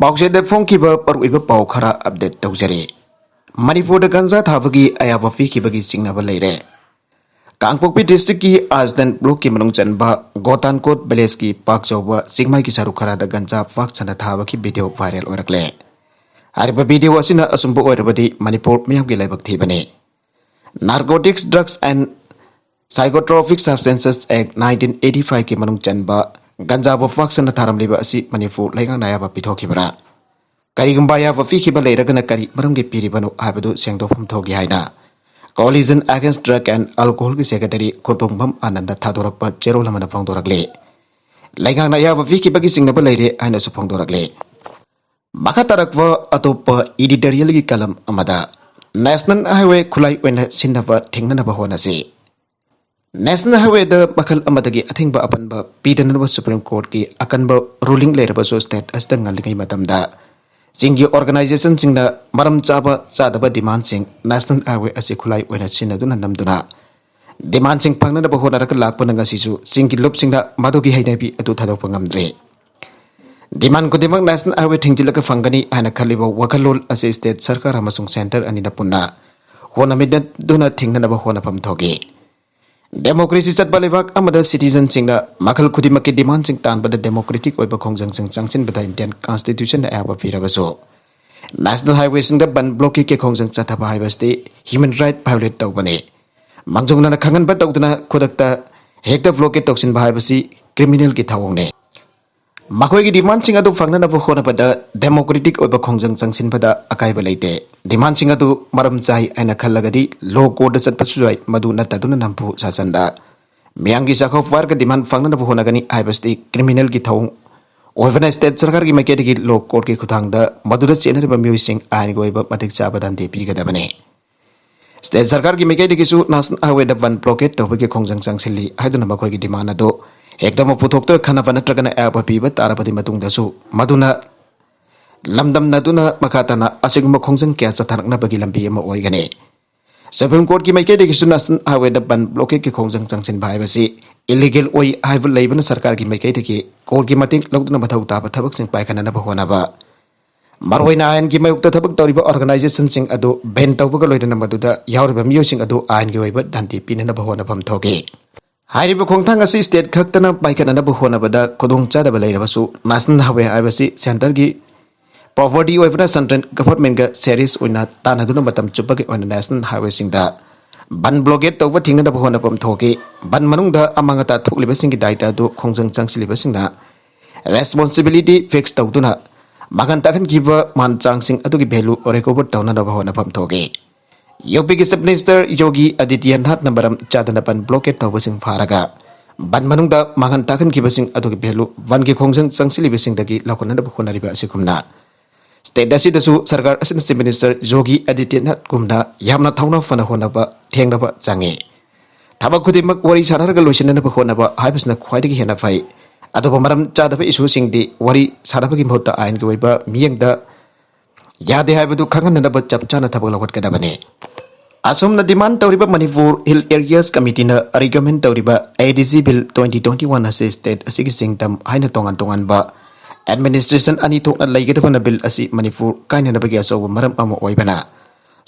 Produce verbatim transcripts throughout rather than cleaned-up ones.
ꯄꯥꯎꯆꯦꯗ ꯐꯣꯡꯈꯤꯕ ꯃꯔꯨꯑꯣꯏꯕ ꯄꯥꯎ ꯈꯔ ꯑꯞꯗꯦꯠ ꯇꯧꯖꯔꯤ꯫ ꯃꯅꯤꯄꯨꯔꯗ ꯒꯟꯖꯥ ꯊꯥꯕꯒꯤ ꯑꯌꯥꯕ ꯄꯤꯈꯤꯕꯒꯤ ꯆꯤꯡꯅꯕ ꯂꯩꯔꯦ꯫ ꯀꯥꯡꯄꯣꯛꯄꯤ ꯗꯤꯁꯇ꯭ꯔꯤꯛꯀꯤ ꯑꯥꯏꯁꯂꯦꯟ ꯕ꯭ꯂꯣꯛꯀꯤ ꯃꯅꯨꯡ ꯆꯟꯕ ꯒꯣꯇꯥꯟꯀꯣꯠ ꯚꯤꯂꯦꯖꯀꯤ ꯄꯥꯛ ꯆꯥꯎꯕ ꯆꯤꯡꯃꯥꯏꯒꯤ ꯁꯔꯨꯛ ꯈꯔꯗ ꯒꯟꯖꯥ ꯄꯥꯛ ꯁꯟꯅ ꯊꯥꯕꯒꯤ ꯚꯤꯗꯤꯑꯣ ꯚꯥꯏꯔꯦꯜ ꯑꯣꯏꯔꯛꯂꯦ꯫ ꯍꯥꯏꯔꯤꯕ ꯚꯤꯗꯤꯑꯣ ꯑꯁꯤꯅ ꯑꯆꯨꯝꯕ ꯑꯣꯏꯔꯕꯗꯤ ꯃꯅꯤꯄꯨꯔ ꯃꯤꯌꯥꯝꯒꯤ ꯂꯥꯏꯕꯛ ꯊꯤꯕꯅꯤ꯫ Narcotics, Drugs and Psychotropic Substances Act nineteen eighty five ꯀꯤ ꯃꯅꯨꯡ ꯆꯟꯕ ꯒꯟꯖꯥꯕꯨ ꯄꯥꯛ ꯁꯟꯅ ꯊꯥꯔꯝꯂꯤꯕ ꯑꯁꯤ ꯃꯅꯤꯄꯨꯔ ꯂꯩꯉꯥꯛꯅ ꯑꯌꯥꯕ ꯄꯤꯊꯣꯛꯈꯤꯕ꯭ꯔꯥ? ꯀꯔꯤꯒꯨꯝꯕ ꯑꯌꯥꯕ ꯄꯤꯈꯤꯕ ꯂꯩꯔꯒꯅ ꯀꯔꯤ ꯃꯔꯝꯒꯤ ꯄꯤꯔꯤꯕꯅꯣ ꯍꯥꯏꯕꯗꯨ ꯁꯦꯡꯗꯣꯛꯐꯝ ꯊꯣꯛꯏ ꯍꯥꯏꯅ Coalition Against Drug and Alcohol ꯒꯤ ꯁꯦꯀ꯭ꯔꯦꯇꯔꯤ ꯈꯣꯟꯊꯣꯡꯕꯝ ꯑꯥꯅꯟꯗ ꯊꯥꯗꯣꯔꯛꯄ ꯆꯦꯔꯣꯜ ꯑꯃꯅ ꯐꯣꯡꯗꯣꯔꯛꯂꯤ꯫ ꯂꯩꯉꯥꯛꯅ ꯑꯌꯥꯕ ꯄꯤꯈꯤꯕꯒꯤ ꯆꯤꯡꯅꯕ ꯂꯩꯔꯦ ꯍꯥꯏꯅꯁꯨ ꯐꯣꯡꯗꯣꯔꯛꯂꯤ꯫ ꯃꯈꯥ ꯇꯥꯔꯛꯄ ꯑꯇꯣꯞꯄ editorial ꯒꯤ column ꯑꯃꯗ National Highway ꯈꯨꯠꯂꯥꯏ ꯑꯣꯏꯅ ꯁꯤꯖꯤꯟꯅꯕ ꯊꯤꯡꯅꯅꯕ ꯍꯣꯠꯅꯁꯤ꯫ National Highway ꯗ ꯃꯈꯜ ꯑꯃꯗꯒꯤ ꯑꯊꯤꯡꯕ ꯑꯄꯟꯕ ꯄꯤꯗꯅꯕ Supreme Court ꯀꯤ ꯑꯀꯟꯕ ruling ꯂꯩꯔꯕꯁꯨ state ꯑꯁꯤꯗ ꯉꯜꯂꯤꯉꯩ ꯃꯇꯝꯗ ꯆꯤꯡꯒꯤ organization ꯁꯤꯡꯅ ꯃꯔꯝ ꯆꯥꯕ ꯆꯥꯗꯕ demand ꯁꯤꯡ National Highway ꯑꯁꯤ ꯈꯨꯠꯂꯥꯏ ꯑꯣꯏꯅ ꯁꯤꯖꯤꯟꯅꯗꯨꯅ ꯅꯝꯗꯨꯅ demand ꯁꯤꯡ ꯐꯪꯅꯅꯕ ꯍꯣꯠꯅꯔꯒ ꯂꯥꯛꯄꯅ ꯉꯁꯤꯁꯨ ꯆꯤꯡꯒꯤ ꯂꯨꯞꯁꯤꯡꯅ ꯃꯗꯨꯒꯤ ꯍꯩꯅꯕꯤ ꯑꯗꯨ ꯊꯥꯗꯣꯛꯄ ꯉꯝꯗ꯭ꯔꯦ꯫ Demand ꯈꯨꯗꯤꯡꯃꯛ National Highway ꯊꯤꯡꯖꯤꯜꯂꯒ ꯐꯪꯒꯅꯤ ꯍꯥꯏꯅ ꯈꯜꯂꯤꯕ ꯋꯥꯈꯜꯂꯣꯟ ꯑꯁꯤ state ꯁꯔꯀꯥꯔ ꯑꯃꯁꯨꯡ centre ꯑꯅꯤꯅ ꯄꯨꯟꯅ ꯍꯣꯠꯅꯃꯤꯟꯅꯗꯨꯅ ꯊꯤꯡꯅꯅꯕ ꯍꯣꯠꯅꯐꯝ ꯊꯣꯛꯏ꯫ Democracy ꯆꯠꯄ ꯂꯩꯕꯥꯛ ꯑꯃꯗ citizen ꯁꯤꯡꯅ ꯃꯈꯜ ꯈꯨꯗꯤꯡꯃꯛꯀꯤ demand ꯁꯤꯡ ꯇꯥꯟꯕꯗ democratic ꯑꯣꯏꯕ ꯈꯣꯡꯖꯪꯁꯤꯡ ꯆꯪꯁꯤꯟꯕꯗ Indian Constitution ꯅ ꯑꯌꯥꯕ ꯄꯤꯔꯕꯁꯨ, National Highway ꯁꯤꯡꯗ ꯕꯟ blockade ꯀꯤ ꯈꯣꯡꯖꯪ ꯆꯠꯊꯕ ꯍꯥꯏꯕꯁꯤꯗꯤ human right violate ꯇꯧꯕꯅꯤ꯫ ꯃꯥꯡꯖꯧꯅꯅ ꯈꯪꯍꯟꯕ ꯇꯧꯗꯅ ꯈꯨꯗꯛꯇ ꯍꯦꯛꯇ blockade ꯇꯧꯁꯤꯟꯕ ꯍꯥꯏꯕꯁꯤ criminal ꯒꯤ ꯊꯧꯑꯣꯡꯅꯤ꯫ ꯃꯈꯣꯏꯒꯤ demand ꯁꯤꯡ ꯑꯗꯨ ꯐꯪꯅꯅꯕ ꯍꯣꯠꯅꯕꯗ democratic ꯑꯣꯏꯕ ꯈꯣꯡꯖꯪ ꯆꯪꯁꯤꯟꯕꯗ ꯑꯀꯥꯏꯕ ꯂꯩꯇꯦ꯫ Demand ꯁꯤꯡ ꯑꯗꯨ ꯃꯔꯝ ꯆꯥꯏ ꯍꯥꯏꯅ ꯈꯜꯂꯒꯗꯤ law court ꯇ ꯆꯠꯄꯁꯨ ꯌꯥꯏ, ꯃꯗꯨ ꯅꯠꯇꯗꯨꯅ ꯅꯝꯐꯨ ꯁꯥꯁꯟꯗ ꯃꯤꯌꯥꯝꯒꯤ ꯆꯥꯛꯈꯥꯎ ꯐꯥꯔꯒ demand ꯐꯪꯅꯅꯕ ꯍꯣꯠꯅꯒꯅꯤ ꯍꯥꯏꯕꯁꯤꯗꯤ criminal ꯒꯤ ꯊꯧꯑꯣꯡ ꯑꯣꯏꯕꯅ, state ꯁꯔꯀꯥꯔꯒꯤ ꯃꯥꯏꯀꯩꯗꯒꯤ law court ꯀꯤ ꯈꯨꯠꯊꯥꯡꯗ ꯃꯗꯨꯗ ꯆꯦꯟꯅꯔꯤꯕ ꯃꯤꯑꯣꯏꯁꯤꯡ ꯑꯥꯏꯟꯒꯤ ꯑꯣꯏꯕ ꯃꯇꯤꯛ ꯆꯥꯕ ꯗꯟꯗꯤ ꯄꯤꯒꯗꯕꯅꯤ꯫ State ꯁꯔꯀꯥꯔꯒꯤ ꯃꯥꯏꯀꯩꯗꯒꯤꯁꯨ National Highway ꯗ ꯕꯟ blockade ꯇꯧꯕꯒꯤ ꯈꯣꯡꯖꯪ ꯆꯪꯁꯤꯜꯂꯤ ꯍꯥꯏꯗꯨꯅ ꯃꯈꯣꯏꯒꯤ demand ꯑꯗꯨ ꯍꯦꯛꯇꯃꯛ ꯄꯨꯊꯣꯛꯇꯨꯅ ꯈꯟꯅꯕ ꯅꯠꯇ꯭ꯔꯒꯅ ꯑꯌꯥꯕ ꯄꯤꯕ ꯇꯥꯔꯕꯗꯤ ꯃꯇꯨꯡꯗꯁꯨ ꯃꯗꯨꯅ ꯂꯝꯗꯝꯅꯗꯨꯅ ꯃꯈꯥ ꯇꯥꯅ ꯑꯁꯤꯒꯨꯝꯕ ꯈꯣꯡꯖꯪ ꯀꯌꯥ ꯆꯠꯊꯔꯛꯅꯕꯒꯤ ꯂꯝꯕꯤ ꯑꯃ ꯑꯣꯏꯒꯅꯤ꯫ Supreme Court ꯀꯤ ꯃꯥꯏꯀꯩꯗꯒꯤꯁꯨ National Highway ꯗ ꯕꯟ blockade ꯀꯤ ꯈꯣꯡꯖꯪ ꯆꯪꯁꯤꯟꯕ ꯍꯥꯏꯕꯁꯤ illegal ꯑꯣꯏ ꯍꯥꯏꯕ ꯂꯩꯕꯅ ꯁꯔꯀꯥꯔꯒꯤ ꯃꯥꯏꯀꯩꯗꯒꯤ court ꯀꯤ ꯃꯇꯦꯡ ꯂꯧꯗꯨꯅ ꯃꯊꯧ ꯇꯥꯕ ꯊꯕꯛꯁꯤꯡ ꯄꯥꯏꯈꯠꯅꯅꯕ ꯍꯣꯠꯅꯕ ꯃꯔꯨꯑꯣꯏꯅ ꯑꯥꯏꯟꯒꯤ ꯃꯥꯌꯣꯛꯇ ꯊꯕꯛ ꯇꯧꯔꯤꯕ organizationꯁꯤꯡ ꯑꯗꯨ ban ꯇꯧꯕꯒ ꯂꯣꯏꯅꯅ ꯃꯗꯨꯗ ꯌꯥꯎꯔꯤꯕ ꯃꯤꯑꯣꯏꯁꯤꯡ ꯑꯗꯨ ꯑꯥꯏꯟꯒꯤ ꯑꯣꯏꯕ ꯗꯟꯗꯤ ꯄꯤꯅꯅꯕ ꯍꯣꯠꯅꯐꯝ ꯊꯣꯛꯏ꯫ ꯍꯥꯏꯔꯤꯕ ꯈꯣꯡꯊꯥꯡ ꯑꯁꯤ state ꯈꯛꯇꯅ ꯄꯥꯏꯈꯠꯅꯅꯕ ꯍꯣꯠꯅꯕꯗ ꯈꯨꯗꯣꯡꯆꯥꯗꯕ ꯂꯩꯔꯕꯁꯨ, National Highway ꯍꯥꯏꯕꯁꯤ centreꯒꯤ property ꯑꯣꯏꯕꯅ central governmentꯒ serious ꯑꯣꯏꯅ ꯇꯥꯟꯅꯗꯨꯅ ꯃꯇꯝ ꯆꯨꯞꯄꯒꯤ ꯑꯣꯏꯅ national highwayꯁꯤꯡꯗ ban blockade ꯇꯧꯕ ꯊꯤꯡꯅꯅꯕ ꯍꯣꯠꯅꯐꯝ ꯊꯣꯛꯏ꯫ Ban ꯃꯅꯨꯡꯗ ꯑꯃꯥꯡ ꯑꯇꯥ ꯊꯣꯛꯂꯤꯕꯁꯤꯡꯒꯤ ꯗꯥꯏꯇ ꯑꯗꯨ ꯈꯣꯡꯖꯪ ꯆꯪꯁꯤꯜꯂꯤꯕꯁꯤꯡꯅ responsibility fix ꯇꯧꯗꯨꯅ ꯃꯥꯡꯍꯟ ꯇꯥꯛꯍꯟꯈꯤꯕ ꯃꯥꯟ ꯆꯥꯡꯁꯤꯡ ꯑꯗꯨꯒꯤ value recover ꯇꯧꯅꯅꯕ ꯍꯣꯠꯅꯐꯝ ꯊꯣꯛꯏ꯫ UPꯒꯤ Chief Minister ꯌꯣꯒꯤ ꯑꯗꯤꯇ꯭ꯌꯅꯥꯊꯅ ꯃꯔꯝ ꯆꯥꯗꯅ ban blockade ꯇꯧꯕꯁꯤꯡ ꯐꯥꯔꯒ ban ꯃꯅꯨꯡꯗ ꯃꯥꯡꯍꯟ ꯇꯥꯛꯍꯟꯈꯤꯕꯁꯤꯡ ꯑꯗꯨꯒꯤ value banꯒꯤ ꯈꯣꯡꯖꯪ ꯆꯪꯁꯤꯜꯂꯤꯕꯁꯤꯡꯗꯒꯤ ꯂꯧꯈꯠꯅꯅꯕ ꯍꯣꯠꯅꯔꯤꯕ ꯑꯁꯤꯒꯨꯝꯅ state ꯑꯁꯤꯗꯁꯨ ꯁꯔꯀꯥꯔ ꯑꯁꯤꯅ Chief Minister ꯌꯣꯒꯤ ꯑꯗꯤꯇ꯭ꯌꯅꯥꯊꯒꯨꯝꯅ ꯌꯥꯝꯅ ꯊꯧꯅꯥ ꯐꯅ ꯍꯣꯠꯅꯕ ꯊꯦꯡꯅꯕ ꯆꯪꯉꯤ꯫ ꯊꯕꯛ ꯈꯨꯗꯤꯡꯃꯛ ꯋꯥꯔꯤ ꯁꯥꯟꯅꯔꯒ ꯂꯣꯏꯁꯤꯟꯅꯅꯕ ꯍꯣꯠꯅꯕ ꯍꯥꯏꯕꯁꯤꯅ ꯈ꯭ꯋꯥꯏꯗꯒꯤ ꯍꯦꯟꯅ ꯐꯩ꯫ ꯑꯗꯨꯕꯨ ꯃꯔꯝ ꯆꯥꯗꯕ issueꯁꯤꯡꯗꯤ ꯋꯥꯔꯤ ꯁꯥꯟꯅꯕꯒꯤ ꯃꯍꯨꯠꯇ ꯑꯥꯏꯟꯒꯤ ꯑꯣꯏꯕ ꯃꯤꯠꯌꯦꯡꯗ ꯌꯥꯗꯦ ꯍꯥꯏꯕꯗꯨ ꯈꯪꯍꯟꯅꯅꯕ ꯆꯞ ꯆꯥꯅ ꯊꯕꯛ ꯂꯧꯈꯠꯀꯗꯕꯅꯤ꯫ ꯑꯁꯨꯝꯅ demand ꯇꯧꯔꯤꯕ Manipur Hill Areas Committeeꯅ recommend ꯇꯧꯔꯤꯕ ADC Bill twenty twenty one ꯑꯁꯤ state ꯑꯁꯤꯒꯤ ꯆꯤꯡꯗꯝ ꯍꯥꯏꯅ ꯇꯣꯉꯥꯟ ꯇꯣꯉꯥꯟꯕ administration ꯑꯅꯤ ꯊꯣꯛꯅ ꯂꯩꯒꯗꯕꯅ bill ꯑꯁꯤ ꯃꯅꯤꯄꯨꯔ ꯀꯥꯏꯅꯅꯕꯒꯤ ꯑꯆꯧꯕ ꯃꯔꯝ ꯑꯃ ꯑꯣꯏꯕꯅ,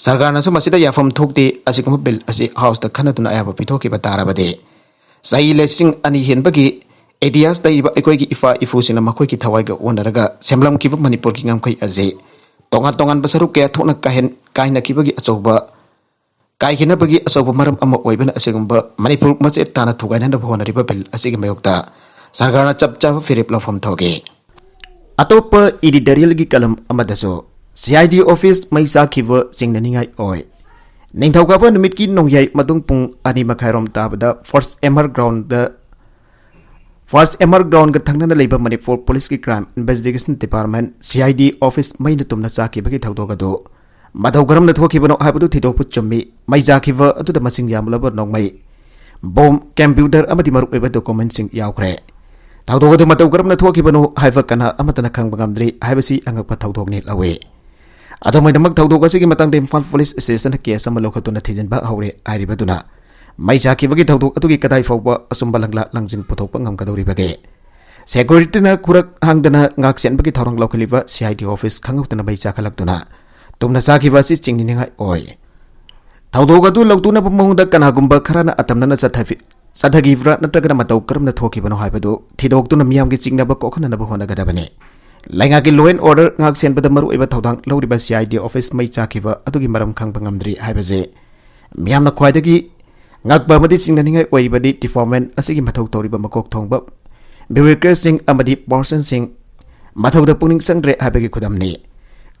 ꯁꯔꯀꯥꯔꯅꯁꯨ ꯃꯁꯤꯗ ꯌꯥꯐꯝ ꯊꯣꯛꯇꯦ, ꯑꯁꯤꯒꯨꯝꯕ bill ꯑꯁꯤ Houseꯇ ꯈꯟꯅꯗꯨꯅ ꯑꯌꯥꯕ ꯄꯤꯊꯣꯛꯈꯤꯕ ꯇꯥꯔꯕꯗꯤ, ꯆꯍꯤ ꯂꯤꯁꯤꯡ ꯑꯅꯤ ꯍꯦꯟꯕꯒꯤ ꯏꯇꯤꯍꯥꯁ ꯂꯩꯔꯤꯕ ꯑꯩꯈꯣꯏꯒꯤ ꯏꯄꯥ ꯏꯄꯨꯁꯤꯡꯅ ꯃꯈꯣꯏꯒꯤ ꯊꯋꯥꯏꯒ ꯑꯣꯟꯅꯔꯒ ꯁꯦꯝꯂꯝꯈꯤꯕ ꯃꯅꯤꯄꯨꯔꯒꯤ ꯉꯝꯈꯩ ꯑꯁꯤ ꯇꯣꯉꯥꯟ ꯇꯣꯉꯥꯟꯕ ꯁꯔꯨꯛ ꯀꯌꯥ ꯊꯣꯛꯅ ꯀꯥꯏꯍꯟ-, ꯀꯥꯏꯅꯈꯤꯕꯒꯤ ꯑꯆꯧꯕ, ꯀꯥꯏꯈꯤꯅꯕꯒꯤ ꯑꯆꯧꯕ ꯃꯔꯝ ꯑꯃ ꯑꯣꯏꯕꯅ, ꯑꯁꯤꯒꯨꯝꯕ ꯃꯅꯤꯄꯨꯔ ꯃꯆꯦꯠ ꯇꯥꯅ ꯊꯨꯒꯥꯏꯅꯅꯕ ꯍꯣꯠꯅꯔꯤꯕ bill ꯑꯁꯤꯒꯤ ꯃꯥꯌꯣꯛꯇ ꯁꯔꯀꯥꯔꯅ ꯆꯞ ꯆꯥꯕ ꯐꯤꯔꯦꯞ ꯂꯧꯐꯝ ꯊꯣꯛꯏ꯫ ꯑꯇꯣꯞꯄ editorialꯒꯤ column ꯑꯃꯗꯁꯨ, CID office ꯃꯩ ꯆꯥꯛꯈꯤꯕ ꯆꯤꯡꯅꯅꯤꯡꯉꯥꯏ ꯑꯣꯏ꯫ ꯅꯤꯡꯊꯧꯀꯥꯕ ꯅꯨꯃꯤꯠꯀꯤ ꯅꯣꯡꯌꯥꯏ ꯃꯇꯨꯡ ꯄꯨꯡ ꯑꯅꯤ ꯃꯈꯥꯏꯔꯣꯝ ꯇꯥꯕꯗ First MR groundꯗ, First MR groundꯒ ꯊꯪꯅꯅ ꯂꯩꯕ Manipur Policeꯀꯤ Crime Investigation Department, CID office ꯃꯩꯅ ꯇꯨꯝꯅ ꯆꯥꯛꯈꯤꯕꯒꯤ ꯊꯧꯗꯣꯛ ꯑꯗꯨ ꯃꯇꯧ ꯀꯔꯝꯅ ꯊꯣꯛꯈꯤꯕꯅꯣ ꯍꯥꯏꯕꯗꯨ ꯊꯤꯗꯣꯛꯄ ꯆꯨꯝꯃꯤ꯫ ꯃꯩ ꯆꯥꯛꯈꯤꯕ ꯑꯗꯨꯗ ꯃꯁꯤꯡ ꯌꯥꯝꯂꯕ ꯅꯣꯡꯃꯩ, bomb, computer ꯑꯃꯗꯤ ꯃꯔꯨꯑꯣꯏꯕ documentꯁꯤꯡ ꯌꯥꯎꯈ꯭ꯔꯦ꯫ ꯊꯧꯗꯣꯛ ꯑꯗꯨ ꯃꯇꯧ ꯀꯔꯝꯅ ꯊꯣꯛꯈꯤꯕꯅꯣ ꯍꯥꯏꯕ ꯀꯅꯥ ꯑꯃꯠꯇꯅ ꯈꯪꯕ ꯉꯝꯗ꯭ꯔꯤ ꯍꯥꯏꯕꯁꯤ ꯑꯉꯛꯄ ꯊꯧꯗꯣꯛꯅꯤ ꯂꯧꯏ꯫ ꯑꯗꯨꯝ ꯑꯣꯏꯅꯃꯛ, ꯊꯧꯗꯣꯛ ꯑꯁꯤꯒꯤ ꯃꯇꯥꯡꯗ ꯏꯝꯐꯥꯜ Police Stationꯅ case ꯑꯃ ꯂꯧꯈꯠꯇꯨꯅ ꯊꯤꯖꯤꯟꯕ ꯍꯧꯔꯦ ꯍꯥꯏꯔꯤꯕꯗꯨꯅ, ꯃꯩ ꯆꯥꯛꯈꯤꯕꯒꯤ ꯊꯧꯗꯣꯛ ꯑꯗꯨꯒꯤ ꯀꯗꯥꯏ ꯐꯥꯎꯕ ꯑꯆꯨꯝꯕ ꯂꯪꯂꯥ ꯂꯪꯖꯤꯟ ꯄꯨꯊꯣꯛꯄ ꯉꯝꯒꯗꯧꯔꯤꯕꯒꯦ? ꯁꯦꯀ꯭ꯌꯨꯔꯤꯇꯤꯅ ꯈꯨꯔꯛ ꯍꯥꯡꯗꯅ ꯉꯥꯛ ꯁꯦꯟꯕꯒꯤ ꯊꯧꯔꯥꯡ ꯂꯧꯈꯠꯂꯤꯕ ꯁꯤ ꯑꯥꯏ ꯗꯤ ꯑꯣꯐꯤꯁ ꯈꯪꯍꯧꯗꯅ ꯃꯩ ꯆꯥꯛꯈꯠꯂꯛꯇꯨꯅ ꯇꯨꯝꯅ ꯆꯥꯈꯤꯕ ꯑꯁꯤ ꯆꯤꯡꯅꯅꯤꯡꯉꯥꯏ ꯑꯣꯏ꯫ ꯊꯧꯗꯣꯛ ꯑꯗꯨ ꯂꯧꯊꯣꯛꯅꯕ ꯃꯑꯣꯡꯗ ꯀꯅꯥꯒꯨꯝꯕ ꯈꯔꯅ ꯑꯇꯝꯅꯅ ꯆꯠꯊꯕꯤ-, ꯆꯠꯊꯈꯤꯕ꯭ꯔꯥ ꯅꯠꯇ꯭ꯔꯒꯅ ꯃꯇꯧ ꯀꯔꯝꯅ ꯊꯣꯛꯈꯤꯕꯅꯣ ꯍꯥꯏꯕꯗꯨ ꯊꯤꯗꯣꯛꯇꯨꯅ ꯃꯤꯌꯥꯝꯒꯤ ꯆꯤꯡꯅꯕ ꯀꯣꯛꯍꯟꯅꯅꯕ ꯍꯣꯠꯅꯒꯗꯕꯅꯤ꯫ ꯂꯩꯉꯥꯛꯀꯤ law and order ꯉꯥꯛ ꯁꯦꯟꯕꯗ ꯃꯔꯨꯑꯣꯏꯕ ꯊꯧꯗꯥꯡ ꯂꯧꯔꯤꯕ ꯁꯤ ꯑꯥꯏ ꯗꯤ ꯑꯣꯐꯤꯁ ꯃꯩ ꯆꯥꯛꯈꯤꯕ ꯑꯗꯨꯒꯤ ꯃꯔꯝ ꯈꯪꯕ ꯉꯝꯗ꯭ꯔꯤ ꯍꯥꯏꯕꯁꯤ ꯃꯤꯌꯥꯝꯅ ꯈ꯭ꯋꯥꯏꯗꯒꯤ ꯉꯛꯄ ꯑꯃꯗꯤ ꯆꯤꯡꯅꯅꯤꯡꯉꯥꯏ ꯑꯣꯏꯔꯤꯕꯗꯤ department ꯑꯁꯤꯒꯤ ꯃꯊꯧ ꯇꯧꯔꯤꯕ ꯃꯀꯣꯛ ꯊꯣꯡꯕ bureaucratꯁꯤꯡ ꯑꯃꯗꯤ personꯁꯤꯡ ꯃꯊꯧꯗ ꯄꯨꯛꯅꯤꯡ ꯆꯪꯗ꯭ꯔꯦ ꯍꯥꯏꯕꯒꯤ ꯈꯨꯗꯝꯅꯤ꯫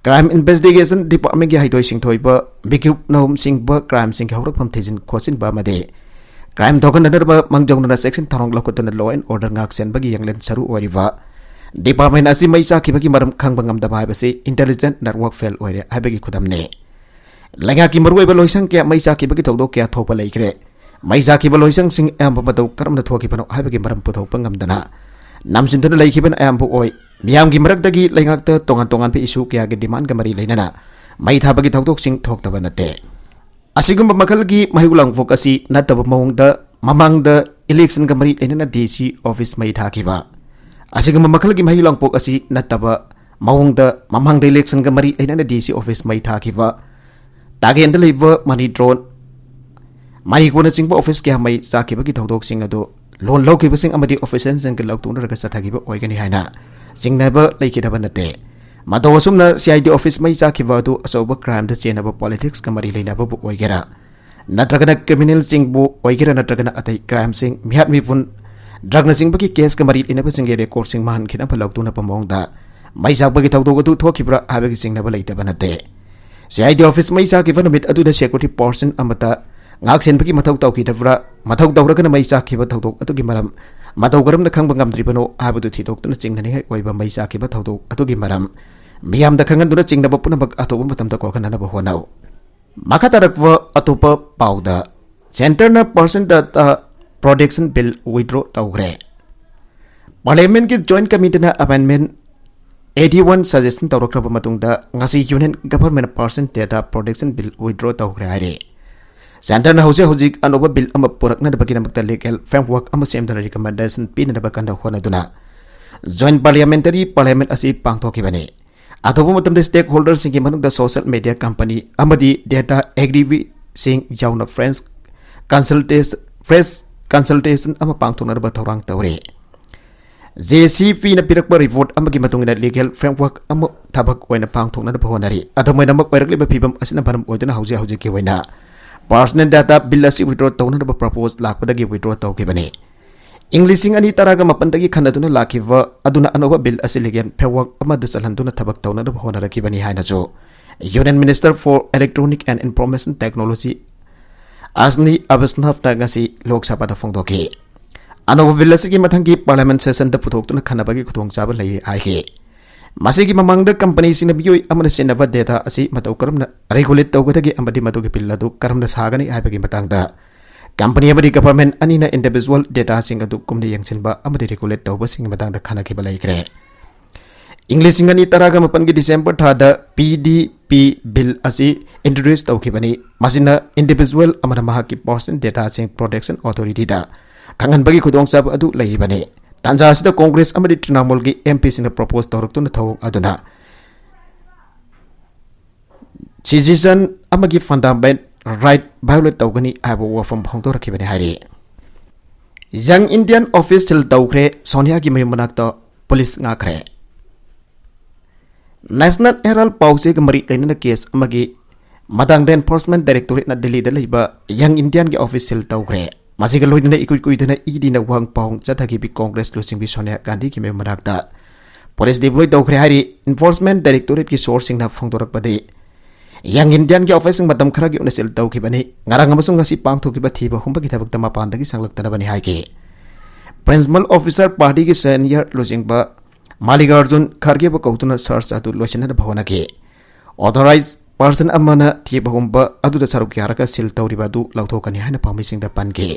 Crime Investigation Departmentꯀꯤ ꯍꯩꯊꯣꯏ ꯁꯤꯡꯊꯣꯏꯕ, ꯃꯤꯀꯨꯞ ꯅꯍꯨꯝ ꯁꯤꯡꯕ crimeꯁꯤꯡꯒꯤ ꯍꯧꯔꯛꯐꯝ ꯊꯤꯖꯤꯟ ꯈꯣꯠꯆꯤꯟꯕ ꯑꯃꯗꯤ crime ꯊꯣꯛꯍꯟꯗꯅꯕ ꯃꯥꯡꯖꯧꯅꯅ section ꯊꯧꯔꯥꯡ ꯂꯧꯈꯠꯇꯨꯅ law and order ꯉꯥꯛ ꯁꯦꯟꯕꯒꯤ ꯌꯥꯡꯂꯦꯟ ꯁꯔꯨ ꯑꯣꯏꯔꯤꯕ department ꯑꯁꯤ ꯃꯩ ꯆꯥꯛꯈꯤꯕꯒꯤ ꯃꯔꯝ ꯈꯪꯕ ꯉꯝꯗꯕ ꯍꯥꯏꯕꯁꯤ intelligent network fail ꯑꯣꯏꯔꯦ ꯍꯥꯏꯕꯒꯤ ꯈꯨꯗꯝꯅꯤ꯫ ꯂꯩꯉꯥꯛꯀꯤ ꯃꯔꯨꯑꯣꯏꯕ ꯂꯣꯏꯁꯪ ꯀꯌꯥ ꯃꯩ ꯆꯥꯛꯈꯤꯕꯒꯤ ꯊꯧꯗꯣꯛ ꯀꯌꯥ ꯊꯣꯛꯄ ꯂꯩꯈ꯭ꯔꯦ꯫ ꯃꯩ ꯆꯥꯛꯈꯤꯕ ꯂꯣꯏꯁꯪꯁꯤꯡ ꯑꯌꯥꯝꯕ ꯃꯇꯧ ꯀꯔꯝꯅ ꯊꯣꯛꯈꯤꯕꯅꯣ ꯍꯥꯏꯕꯒꯤ ꯃꯔꯝ ꯄꯨꯊꯣꯛꯄ ꯉꯝꯗꯅ ꯅꯝꯁꯤꯟꯗꯨꯅ ꯂꯩꯈꯤꯕꯅ ꯑꯌꯥꯝꯕ ꯑꯣꯏ꯫ ꯃꯤꯌꯥꯝꯒꯤ ꯃꯔꯛꯇꯒꯤ ꯂꯩꯉꯥꯛꯇ ꯇꯣꯉꯥꯟ ꯇꯣꯉꯥꯟꯕ issue ꯀꯌꯥꯒꯤ demandꯒ ꯃꯔꯤ ꯂꯩꯅꯅ ꯃꯩ ꯊꯥꯕꯒꯤ ꯊꯧꯗꯣꯛꯁꯤꯡ ꯊꯣꯛꯇꯕ ꯅꯠꯇꯦ꯫ ꯑꯁꯤꯒꯨꯝꯕ ꯃꯈꯜꯒꯤ ꯃꯩꯍꯧ ꯂꯥꯡꯄꯣꯛ ꯑꯁꯤ ꯅꯠꯇꯕ ꯃꯑꯣꯡꯗ ꯃꯃꯥꯡꯗ electionꯒ ꯃꯔꯤ ꯂꯩꯅꯅ D C office ꯃꯩ ꯊꯥꯈꯤꯕ, ꯑꯁꯤꯒꯨꯝꯕ ꯃꯈꯜꯒꯤ ꯃꯩꯍꯧ ꯂꯥꯡꯄꯣꯛ ꯑꯁꯤ ꯅꯠꯇꯕ ꯃꯑꯣꯡꯗ ꯃꯃꯥꯡꯗ electionꯒ ꯃꯔꯤ ꯂꯩꯅꯅ D C office ꯃꯩ ꯊꯥꯈꯤꯕ, ꯇꯥꯒꯦꯟꯗ ꯂꯩꯕ money drone, ꯃꯅꯤꯀꯣꯅꯆꯤꯡꯕ office ꯀꯌꯥ ꯃꯩ ꯆꯥꯛꯈꯤꯕꯒꯤ ꯊꯧꯗꯣꯛꯁꯤꯡ ꯑꯗꯨ loan ꯂꯧꯈꯤꯕꯁꯤꯡ ꯑꯃꯗꯤ officialꯁꯤꯡꯒ ꯂꯧꯊꯣꯛꯅꯔꯒ ꯆꯠꯊꯈꯤꯕ ꯑꯣꯏꯒꯅꯤ ꯍꯥꯏꯅ ꯆꯤꯡꯅꯕ ꯂꯩꯈꯤꯗꯕ ꯅꯠꯇꯦ꯫ ꯃꯇꯧ ꯑꯁꯨꯝꯅ C I D office ꯃꯩ ꯆꯥꯛꯈꯤꯕ ꯑꯗꯨ ꯑꯆꯧꯕ crimeꯗ ꯆꯦꯟꯅꯕ politicsꯀ ꯃꯔꯤ ꯂꯩꯅꯕꯕꯨ ꯑꯣꯏꯒꯦꯔꯥ, ꯅꯠꯇ꯭ꯔꯒꯅ criminalꯁꯤꯡꯕꯨ ꯑꯣꯏꯒꯦꯔꯥ, ꯅꯠꯇ꯭ꯔꯒꯅ ꯑꯇꯩ crimeꯁꯤꯡ, ꯃꯤꯍꯥꯠ ꯃꯤꯄꯨꯟ, drugꯅꯆꯤꯡꯕꯒꯤ caseꯀ ꯃꯔꯤ ꯂꯩꯅꯕꯁꯤꯡꯒꯤ recordꯁꯤꯡ ꯃꯥꯡꯍꯟꯈꯤꯅꯕ ꯂꯧꯊꯣꯛꯅꯕ ꯃꯑꯣꯡꯗ ꯃꯩ ꯆꯥꯛꯄꯒꯤ ꯊꯧꯗꯣꯛ ꯑꯗꯨ ꯊꯣꯛꯈꯤꯕ꯭ꯔꯥ ꯍꯥꯏꯕꯒꯤ ꯆꯤꯡꯅꯕ ꯂꯩꯇꯕ ꯅꯠꯇꯦ꯫ C I D office ꯃꯩ ꯆꯥꯛꯈꯤꯕ ꯅꯨꯃꯤꯠ ꯑꯗꯨꯗ security person ꯑꯃꯠꯇ ꯉꯥꯛ ꯁꯦꯟꯕꯒꯤ ꯃꯊꯧ ꯇꯧꯈꯤꯗꯕ꯭ꯔꯥ? ꯃꯊꯧ ꯇꯧꯔꯒꯅ ꯃꯩ ꯆꯥꯛꯈꯤꯕ ꯊꯧꯗꯣꯛ ꯑꯗꯨꯒꯤ ꯃꯔꯝ ꯃꯇꯧ ꯀꯔꯝꯅ ꯈꯪꯕ ꯉꯝꯗ꯭ꯔꯤꯕꯅꯣ ꯍꯥꯏꯕꯗꯨ ꯊꯤꯗꯣꯛꯇꯨꯅ ꯆꯤꯡꯅꯅꯤꯡꯉꯥꯏ ꯑꯣꯏꯕ ꯃꯩ ꯆꯥꯛꯈꯤꯕ ꯊꯧꯗꯣꯛ ꯑꯗꯨꯒꯤ ꯃꯔꯝ ꯃꯤꯌꯥꯝꯗ ꯈꯪꯍꯟꯗꯨꯅ ꯆꯤꯡꯅꯕ ꯄꯨꯝꯅꯃꯛ ꯑꯊꯨꯕ ꯃꯇꯝꯗ ꯀꯣꯛꯍꯟꯅꯅꯕ ꯍꯣꯠꯅꯧ꯫ ꯃꯈꯥ ꯇꯥꯔꯛꯄ ꯑꯇꯣꯞꯄ ꯄꯥꯎꯗ, centreꯅ Personal Data Protection Bill withdraw ꯇꯧꯈ꯭ꯔꯦ꯫ Parliamentꯀꯤ Joint Committeeꯅ amendment eighty one suggestion ꯇꯧꯔꯛꯈ꯭ꯔꯕ ꯃꯇꯨꯡꯗ ꯉꯁꯤ Union Government Personal Data Protection Bill withdraw ꯇꯧꯈ꯭ꯔꯦ ꯍꯥꯏꯔꯦ꯫ Centreꯅ ꯍꯧꯖꯤꯛ ꯍꯧꯖꯤꯛ ꯑꯅꯧꯕ bill ꯑꯃ ꯄꯨꯔꯛꯅꯅꯕꯒꯤꯗꯃꯛꯇ legal framework ꯑꯃ ꯁꯦꯝꯗꯨꯅ recommendation ꯄꯤꯅꯅꯕ ꯀꯟꯅ ꯍꯣꯠꯅꯗꯨꯅ Joint Parliamentary Parliament ꯑꯁꯤ ꯄꯥꯡꯊꯣꯛꯈꯤꯕꯅꯤ꯫ ꯑꯊꯨꯕ ꯃꯇꯝꯗ stakeholderꯁꯤꯡꯒꯤ ꯃꯅꯨꯡꯗ social media company ꯑꯃꯗꯤ data agreeꯁꯤꯡ ꯌꯥꯎꯅ French consultation, press consultation ꯑꯃ ꯄꯥꯡꯊꯣꯛꯅꯅꯕ ꯊꯧꯔꯥꯡ ꯇꯧꯔꯤ꯫ JCPꯅ ꯄꯤꯔꯛꯄ report ꯑꯃꯒꯤ ꯃꯇꯨꯡ ꯏꯟꯅ legal framework ꯑꯃ ꯊꯕꯛ ꯑꯣꯏꯅ ꯄꯥꯡꯊꯣꯛꯅꯅꯕ ꯍꯣꯠꯅꯔꯤ꯫ ꯑꯗꯨꯝ ꯑꯣꯏꯅꯃꯛ, ꯑꯣꯏꯔꯛꯂꯤꯕ ꯐꯤꯕꯝ ꯑꯁꯤꯅ ꯃꯔꯝ ꯑꯣꯏꯗꯨꯅ ꯍꯧꯖꯤꯛ ꯍꯧꯖꯤꯛꯀꯤ ꯑꯣꯏꯅ personal data bill ꯑꯁꯤ withdraw ꯇꯧꯅꯅꯕ propose ꯂꯥꯛꯄꯗꯒꯤ withdraw ꯇꯧꯈꯤꯕꯅꯤ꯫ ꯏꯪ ꯂꯤꯁꯤꯡ ꯑꯅꯤ ꯇꯔꯥꯒ ꯃꯥꯄꯟꯗꯒꯤ ꯈꯟꯅꯗꯨꯅ ꯂꯥꯛꯈꯤꯕ ꯑꯗꯨꯅ ꯑꯅꯧꯕ bill ꯑꯁꯤ legal framework ꯑꯃꯗ ꯆꯜꯍꯟꯗꯨꯅ ꯊꯕꯛ ꯇꯧꯅꯅꯕ ꯍꯣꯠꯅꯔꯛꯈꯤꯕꯅꯤ ꯍꯥꯏꯅꯁꯨ Union Minister for Electronic and Information Technology Ashwini Vaishnaw ꯅ ꯉꯁꯤ ꯂꯣꯛ ꯁꯚꯥꯗ ꯐꯣꯡꯗꯣꯛꯈꯤ꯫ ꯑꯅꯧꯕ bill ꯑꯁꯤꯒꯤ ꯃꯊꯪꯒꯤ parliament sessionꯗ ꯄꯨꯊꯣꯛꯇꯨꯅ ꯈꯟꯅꯕꯒꯤ ꯈꯨꯗꯣꯡꯆꯥꯕ ꯂꯩ ꯍꯥꯏꯈꯤ꯫ ꯃꯁꯤꯒꯤ ꯃꯃꯥꯡꯗ companyꯁꯤꯡꯅ ꯃꯤꯑꯣꯏ ꯑꯃꯅ ꯁꯤꯖꯤꯟꯅꯕ data ꯑꯁꯤ ꯃꯇꯧ ꯀꯔꯝꯅ regulate ꯇꯧꯒꯗꯒꯦ ꯑꯃꯗꯤ ꯃꯗꯨꯒꯤ bill ꯑꯗꯨ ꯀꯔꯝꯅ ꯁꯥꯒꯅꯤ ꯍꯥꯏꯕꯒꯤ ꯃꯇꯥꯡꯗ company ꯑꯃꯗꯤ government ꯑꯅꯤꯅ individual dataꯁꯤꯡ ꯑꯗꯨ ꯀꯨꯞꯅ ꯌꯦꯡꯁꯤꯟꯕ ꯑꯃꯗꯤ regulate ꯇꯧꯕꯁꯤꯡꯒꯤ ꯃꯇꯥꯡꯗ ꯈꯟꯅꯈꯤꯕ ꯂꯩꯈ꯭ꯔꯦ꯫ ꯏꯪ ꯂꯤꯁꯤꯡ ꯑꯅꯤ ꯇꯔꯥꯒ ꯃꯥꯄꯟꯒꯤ December ꯊꯥꯗ PDP bill ꯑꯁꯤ introduce ꯇꯧꯈꯤꯕꯅꯤ꯫ ꯃꯁꯤꯅ individual ꯑꯃꯅ ꯃꯍꯥꯛꯀꯤ personal dataꯁꯤꯡ Protection Authorityꯗ ꯈꯪꯍꯟꯕꯒꯤ ꯈꯨꯗꯣꯡꯆꯥꯕ ꯑꯗꯨ ꯂꯩꯔꯤꯕꯅꯤ꯫ ꯇꯥꯟꯖꯥ ꯑꯁꯤꯗ Congress ꯑꯃꯗꯤ Trinamoolꯒꯤ MPꯁꯤꯡꯅ propose ꯇꯧꯔꯛꯇꯨꯅ ꯊꯧꯑꯣꯡ ꯑꯗꯨꯅ citizen ꯑꯃꯒꯤ fundamental right violate ꯇꯧꯒꯅꯤ ꯍꯥꯏꯕ ꯋꯥꯐꯝ ꯐꯣꯡꯗꯣꯔꯛꯈꯤꯕꯅꯤ ꯍꯥꯏꯔꯤ꯫ Young Indian office seal ꯇꯧꯈ꯭ꯔꯦ, ꯁꯣꯅꯤꯌꯥꯒꯤ ꯃꯌꯨꯝ ꯃꯅꯥꯛꯇ ꯄꯨꯂꯤꯁ ꯉꯥꯛꯈ꯭ꯔꯦ꯫ National Herald ꯄꯥꯎꯆꯦꯒ ꯃꯔꯤ ꯂꯩꯅꯅ case ꯑꯃꯒꯤ ꯃꯇꯥꯡꯗ Enforcement Directorateꯅ ꯗꯤꯜꯂꯤꯗ ꯂꯩꯕ Young Indianꯒꯤ office seal ꯇꯧꯈ꯭ꯔꯦ꯫ ꯃꯁꯤꯒ ꯂꯣꯏꯅꯅ ꯏꯀꯨꯏ ꯀꯨꯏꯗꯅ EDꯅ ꯋꯥꯍꯪ ꯄꯥꯎꯍꯪ ꯆꯠꯊꯈꯤꯕ Congress ꯂꯨꯆꯤꯡꯕꯤ ꯁꯣꯅꯤꯌꯥ ꯒꯥꯟꯙꯤꯒꯤ ꯃꯌꯨꯝ ꯃꯅꯥꯛꯇ ꯄꯨꯂꯤꯁ deploy ꯇꯧꯈ꯭ꯔꯦ ꯍꯥꯏꯔꯤ꯫ Enforcement Directorateꯀꯤ sourceꯁꯤꯡꯅ ꯐꯣꯡꯗꯣꯔꯛꯄꯗꯤ, Young Indianꯒꯤ officeꯁꯤꯡ ꯃꯇꯝ ꯈꯔꯒꯤ ꯑꯣꯏꯅ seal ꯇꯧꯈꯤꯕꯅꯤ꯫ ꯉꯔꯥꯡ ꯑꯃꯁꯨꯡ ꯉꯁꯤ ꯄꯥꯡꯊꯣꯛꯈꯤꯕ ꯊꯤꯕ ꯍꯨꯝꯕꯒꯤ ꯊꯕꯛꯇ ꯃꯄꯥꯟꯗꯒꯤ ꯁꯪꯂꯛꯇꯅꯕꯅꯤ ꯍꯥꯏꯈꯤ꯫ Principal officer partyꯒꯤ senior ꯂꯨꯆꯤꯡꯕ ꯃꯥꯜꯂꯤꯀꯥꯔꯖꯨꯟ ꯈꯔꯒꯦꯕꯨ ꯀꯧꯗꯨꯅ search ꯑꯗꯨ ꯂꯣꯏꯁꯤꯟꯅꯕ ꯍꯣꯠꯅꯈꯤ꯫ Authorized person ꯑꯃꯅ ꯊꯤꯕ ꯍꯨꯝꯕ ꯑꯗꯨꯗ ꯁꯔꯨꯛ ꯌꯥꯔꯒ seal ꯇꯧꯔꯤꯕ ꯑꯗꯨ ꯂꯧꯊꯣꯛꯀꯅꯤ ꯍꯥꯏꯅ ꯄꯥꯎꯃꯤꯁꯤꯡꯗ ꯄꯟꯈꯤ꯫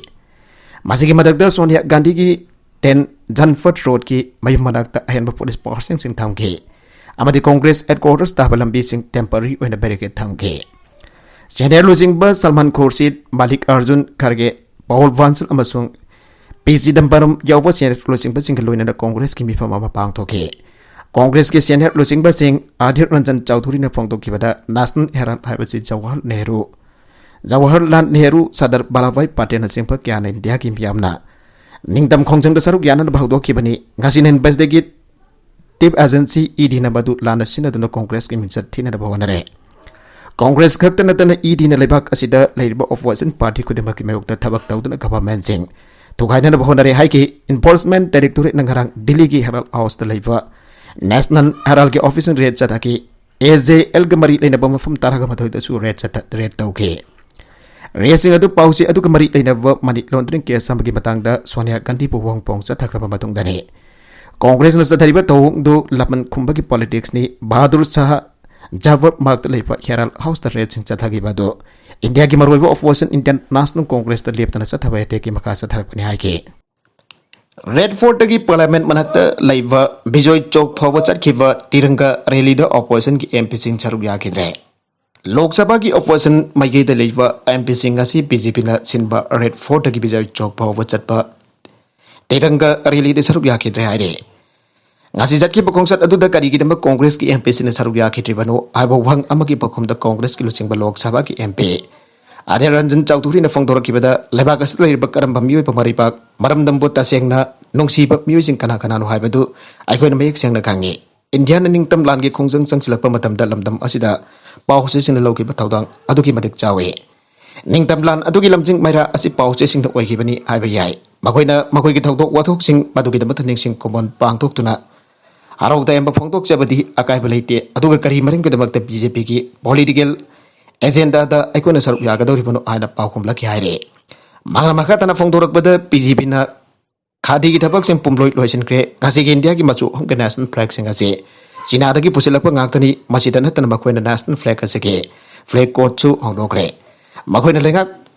ꯃꯁꯤꯒꯤ ꯃꯊꯛꯇ ꯁꯣꯅꯤꯌꯥ ꯒꯥꯟꯙꯤꯒꯤ ten Janpath Roadꯀꯤ ꯃꯌꯨꯝ ꯃꯅꯥꯛꯇ ꯑꯍꯦꯟꯕ ꯄꯨꯂꯤꯁ posterꯁꯤꯡ ꯊꯝꯈꯤ ꯑꯃꯗꯤ Congress headquarters ꯇꯥꯕ ꯂꯝꯕꯤꯁꯤꯡ temporary ꯑꯣꯏꯅ barricade ꯊꯝꯈꯤ꯫ Senior ꯂꯨꯆꯤꯡꯕ ꯁꯜꯃꯥꯟ ꯈꯨꯔꯁꯤꯗ, ꯃꯥꯜꯂꯤꯀꯥꯔꯖꯨꯟ ꯈꯔꯒꯦ, ꯄꯥꯎꯜ ꯕꯥꯟꯁꯜ ꯑꯃꯁꯨꯡ ꯄꯤ ꯆꯤꯗꯝꯕꯔꯝ ꯌꯥꯎꯕ ꯁꯦꯅꯦꯠ ꯂꯨꯆꯤꯡꯕꯁꯤꯡꯒ ꯂꯣꯏꯅꯅ ꯀꯣꯡꯒ꯭ꯔꯦꯁꯀꯤ ꯃꯤꯐꯝ ꯑꯃ ꯄꯥꯡꯊꯣꯛꯈꯤ꯫ ꯀꯣꯡꯒ꯭ꯔꯦꯁꯀꯤ ꯁꯦꯅꯦꯠ ꯂꯨꯆꯤꯡꯕꯁꯤꯡ ꯑꯙꯤꯔ ꯔꯟꯖꯟ ꯆꯧꯙꯨꯔꯤꯅ ꯐꯣꯡꯗꯣꯛꯈꯤꯕꯗ, ꯅꯦꯁꯅꯦꯜ ꯍꯦꯔꯥꯜꯗ ꯍꯥꯏꯕꯁꯤ ꯖꯋꯥꯍꯔ ꯅꯦꯍꯔꯨ, ꯖꯋꯥꯍꯔꯂꯥꯜ ꯅꯦꯍꯔꯨ, ꯁꯔꯗꯥꯔ ꯚꯜꯂꯚꯚꯥꯏ ꯄꯇꯦꯜꯅꯆꯤꯡꯕ ꯀꯌꯥꯅ ꯏꯟꯗꯤꯌꯥꯒꯤ ꯃꯤꯌꯥꯝꯅ ꯅꯤꯡꯇꯝ ꯈꯣꯡꯖꯪꯗ ꯁꯔꯨꯛ ꯌꯥꯅꯅꯕ ꯍꯧꯗꯣꯛꯈꯤꯕꯅꯤ꯫ ꯉꯁꯤꯅ ꯏꯟꯚꯦꯁꯇꯤꯒꯦꯇꯤꯚ ꯑꯦꯖꯦꯟꯁꯤ ꯏ ꯗꯤꯅ ꯃꯗꯨ ꯂꯥꯟꯅ ꯁꯤꯖꯤꯟꯅꯗꯨꯅ ꯀꯣꯡꯒ꯭ꯔꯦꯁꯀꯤ ꯃꯤꯡꯆꯠ ꯊꯤꯅꯅꯕ ꯍꯣꯠꯅꯔꯦ꯫ ꯀꯣꯡꯒ꯭ꯔꯦꯁ ꯈꯛꯇ ꯅꯠꯇꯅ ꯏ ꯗꯤꯅ ꯂꯩꯕꯥꯛ ꯑꯁꯤꯗ ꯂꯩꯔꯤꯕ ꯑꯣꯄꯣꯖꯤꯁꯟ ꯄꯥꯔꯇꯤ ꯈꯨꯗꯤꯡꯃꯛꯀꯤ ꯃꯥꯌꯣꯛꯇ ꯊꯕꯛ ꯇꯧꯗꯨꯅ ꯒꯚꯔꯟꯃꯦꯟꯠꯁꯤꯡ ꯊꯨꯒꯥꯏꯅꯅꯕ ꯍꯣꯠꯅꯔꯦ ꯍꯥꯏꯈꯤ꯫ ꯏꯟꯐꯣꯔꯁꯃꯦꯟꯠ ꯗꯥꯏꯔꯦꯛꯇꯣꯔꯦꯠꯅ ꯉꯔꯥꯡ ꯗꯤꯜꯂꯤꯒꯤ ꯍꯦꯔꯥꯜꯗ ꯍꯥꯎꯁꯇ ꯂꯩꯕ ꯅꯦꯁꯅꯦꯜ ꯍꯦꯔꯥꯜꯗꯒꯤ ꯑꯣꯐꯤꯁꯁꯤꯡ ꯔꯦꯗ ꯆꯠꯊꯈꯤ꯫ ꯑꯦ ꯖꯦ ꯑꯦꯜꯒ ꯃꯔꯤ ꯂꯩꯅꯕ ꯃꯐꯝ ꯇꯔꯥꯒ ꯃꯥꯊꯣꯏꯗꯁꯨ ꯔꯦꯗ ꯆꯠꯊ-, ꯔꯦꯗ ꯇꯧꯈꯤ꯫ ꯔꯦꯗꯁꯤꯡ ꯑꯗꯨ ꯄꯥꯎꯆꯦ ꯑꯗꯨꯒ ꯃꯔꯤ ꯂꯩꯅꯕ ꯃꯅꯤ ꯂꯣꯟꯗ꯭ꯔꯤꯡ ꯀꯦꯁ ꯑꯃꯒꯤ ꯃꯇꯥꯡꯗ ꯁꯣꯅꯤꯌꯥ ꯒꯥꯟꯙꯤꯕꯨ ꯋꯥꯍꯪ ꯄꯥꯎꯍꯪ ꯆꯠꯊꯈ꯭ꯔꯕ ꯃꯇꯨꯡꯗꯅꯤ꯫ ꯀꯣꯡꯒ꯭ꯔꯦꯁꯅ ꯆꯠꯊꯔꯤꯕ ꯊꯧꯑꯣꯡꯗꯨ ꯂꯃꯟ ꯈꯨꯝꯕꯒꯤ ꯄꯣꯂꯤꯇꯤꯛꯁꯅꯤ꯫ ꯕꯍꯥꯗꯨꯔ ꯁꯥꯍ ꯖꯥꯐꯔ ꯃꯥꯔꯒꯇ ꯂꯩꯕ ꯍꯦꯔꯥꯜꯗ ꯍꯥꯎꯁꯇ ꯔꯦꯗꯁꯤꯡ ꯆꯠꯊꯈꯤꯕ ꯑꯗꯨ ꯏꯟꯗꯤꯌꯥꯒꯤ ꯃꯔꯨꯑꯣꯏꯕ ꯑꯣꯄꯣꯖꯤꯁꯟ ꯏꯟꯗꯤꯌꯟ ꯅꯦꯁꯅꯦꯜ ꯀꯣꯡꯒ꯭ꯔꯦꯁꯇ ꯂꯦꯞꯇꯅ ꯆꯠꯊꯕ ꯑꯦꯇꯦꯛꯀꯤ ꯃꯈꯥ ꯆꯠꯊꯔꯛꯄꯅꯤ ꯍꯥꯏꯈꯤ꯫ ꯔꯦꯗ ꯐꯣꯔꯠꯇꯒꯤ ꯄꯥꯔꯂꯤꯌꯥꯃꯦꯟꯠ ꯃꯅꯥꯛꯇ ꯂꯩꯕ ꯕꯤꯖꯣꯏ ꯆꯧꯛ ꯐꯥꯎꯕ ꯆꯠꯈꯤꯕ ꯇꯤꯔꯪꯒꯥ ꯔꯦꯂꯤꯗ ꯑꯣꯄꯣꯖꯤꯁꯟꯒꯤ ꯑꯦꯝ ꯄꯤꯁꯤꯡ ꯁꯔꯨꯛ ꯌꯥꯈꯤꯗ꯭ꯔꯦ꯫ ꯂꯣꯛ ꯁꯚꯥꯒꯤ ꯑꯣꯄꯣꯖꯤꯁꯟ ꯃꯥꯏꯀꯩꯗ ꯂꯩꯕ ꯑꯦꯝ ꯄꯤꯁꯤꯡ ꯉꯁꯤ ꯕꯤ ꯖꯦ ꯄꯤꯅ ꯁꯤꯟꯕ ꯔꯦꯗ ꯐꯣꯔꯠꯇꯒꯤ ꯕꯤꯖꯣꯏ ꯆꯧꯛ ꯐꯥꯎꯕ ꯆꯠꯄ ꯇꯤꯔꯪꯒꯥ ꯔꯦꯂꯤꯗ ꯁꯔꯨꯛ ꯌꯥꯈꯤꯗ꯭ꯔꯦ ꯍꯥꯏꯔꯦ꯫ ꯉꯁꯤ ꯆꯠꯈꯤꯕ ꯈꯣꯡꯆꯠ ꯑꯗꯨꯗ ꯀꯔꯤꯒꯤꯗꯃꯛ ꯀꯣꯡꯒ꯭ꯔꯦꯁꯀꯤ ꯑꯦꯝ ꯄꯤꯁꯤꯡꯅ ꯁꯔꯨꯛ ꯌꯥꯈꯤꯗ꯭ꯔꯤꯕꯅꯣ ꯍꯥꯏꯕ ꯋꯥꯍꯪ ꯑꯃꯒꯤ ꯄꯥꯎꯈꯨꯝꯗ ꯀꯣꯡꯒ꯭ꯔꯦꯁꯀꯤ ꯂꯨꯆꯤꯡꯕ ꯂꯣꯛ ꯁꯚꯥꯒꯤ ꯑꯦꯝ ꯄꯤ ꯑꯙꯤꯔ ꯔꯟꯖꯟ ꯆꯧꯙꯨꯔꯤꯅ ꯐꯣꯡꯗꯣꯔꯛꯈꯤꯕꯗ, ꯂꯩꯕꯥꯛ ꯑꯁꯤꯗ ꯂꯩꯔꯤꯕ ꯀꯔꯝꯕ ꯃꯤꯑꯣꯏꯕ ꯃꯔꯩꯕꯥꯛ ꯃꯔꯝꯗꯝꯕꯨ ꯇꯁꯦꯡꯅ ꯅꯨꯡꯁꯤꯕ ꯃꯤꯑꯣꯏꯁꯤꯡ ꯀꯅꯥ ꯀꯅꯥꯅꯣ ꯍꯥꯏꯕꯗꯨ ꯑꯩꯈꯣꯏꯅ ꯃꯌꯦꯛ ꯁꯦꯡꯅ ꯈꯪꯏ꯫ ꯏꯟꯗꯤꯌꯥꯅ ꯅꯤꯡꯇꯝ ꯂꯥꯟꯒꯤ ꯈꯣꯡꯖꯪ ꯆꯪꯁꯤꯜꯂꯛꯄ ꯃꯇꯝꯗ ꯂꯝꯗꯝ ꯑꯁꯤꯗ ꯄꯥꯎ ꯆꯦꯁꯤꯡꯅ ꯂꯧꯈꯤꯕ ꯊꯧꯗꯥꯡ ꯑꯗꯨꯛꯀꯤ ꯃꯇꯤꯛ ꯆꯥꯎꯏ꯫ ꯅꯤꯡꯇꯝ ꯂꯥꯟ ꯑꯗꯨꯒꯤ ꯂꯝꯖꯤꯡ ꯃꯩꯔꯥ ꯑꯁꯤ ꯄꯥꯎ ꯆꯦꯁꯤꯡꯅ ꯑꯣꯏꯈꯤꯕꯅꯤ ꯍꯥꯏꯕ ꯌꯥꯏ꯫ ꯃꯈꯣꯏꯅ ꯃꯈꯣꯏꯒꯤ ꯊꯧꯗꯣꯛ ꯋꯥꯊꯣꯛꯁꯤꯡ ꯃꯗꯨꯒꯤꯗꯃꯛꯇ ꯅꯤꯡꯁꯤꯡ ꯈꯨꯕꯝ ꯄꯥꯡꯊꯣꯛꯇꯨꯅ ꯍꯔꯥꯎ ꯇꯌꯥꯝꯕ ꯐꯣꯡꯗꯣꯛꯆꯕꯗꯤ ꯑꯀꯥꯏꯕ ꯂꯩꯇꯦ, ꯑꯗꯨꯒ ꯀꯔꯤ ꯃꯔꯝꯒꯤꯗꯃꯛꯇ ꯕꯤ ꯖꯦ ꯄꯤꯒꯤ ꯄꯣꯂꯤꯇꯤꯀꯦꯜ ꯑꯦꯖꯦꯟꯗꯥꯗ ꯑꯩꯈꯣꯏꯅ ꯁꯔꯨꯛ ꯌꯥꯒꯗꯧꯔꯤꯕꯅꯣ ꯍꯥꯏꯅ ꯄꯥꯎꯈꯨꯝꯂꯛꯈꯤ ꯍꯥꯏꯔꯦ꯫ ꯃꯈꯥ ꯃꯈꯥ ꯇꯥꯅ ꯐꯣꯡꯗꯣꯔꯛꯄꯗ, ꯕꯤ ꯖꯦ ꯄꯤꯅ ꯈꯥꯗꯤꯒꯤ ꯊꯕꯛꯁꯤꯡ ꯄꯨꯝꯂꯣꯏ ꯂꯣꯏꯁꯤꯟꯈ꯭ꯔꯦ꯫ ꯉꯁꯤꯒꯤ ꯏꯟꯗꯤꯌꯥꯒꯤ ꯃꯆꯨ ꯑꯍꯨꯝꯒꯤ ꯅꯦꯁꯅꯦꯜ ꯐ꯭ꯂꯦꯒꯁꯤꯡ ꯑꯁꯤ ꯆꯤꯅꯥꯗꯒꯤ ꯄꯨꯁꯤꯜꯂꯛꯄ ꯉꯥꯛꯇꯅꯤ꯫ ꯃꯁꯤꯗ ꯅꯠꯇꯅ ꯃꯈꯣꯏꯅ ꯅꯦꯁꯅꯦꯜ ꯐ꯭ꯂꯦꯒ ꯑꯁꯤꯒꯤ ꯐ꯭ꯂꯦꯒ ꯀꯣꯗꯁꯨ ꯍꯣꯡꯗꯣꯛꯈ꯭ꯔꯦ꯫ ꯃꯈꯣꯏꯅ ꯂꯩꯉꯥꯛ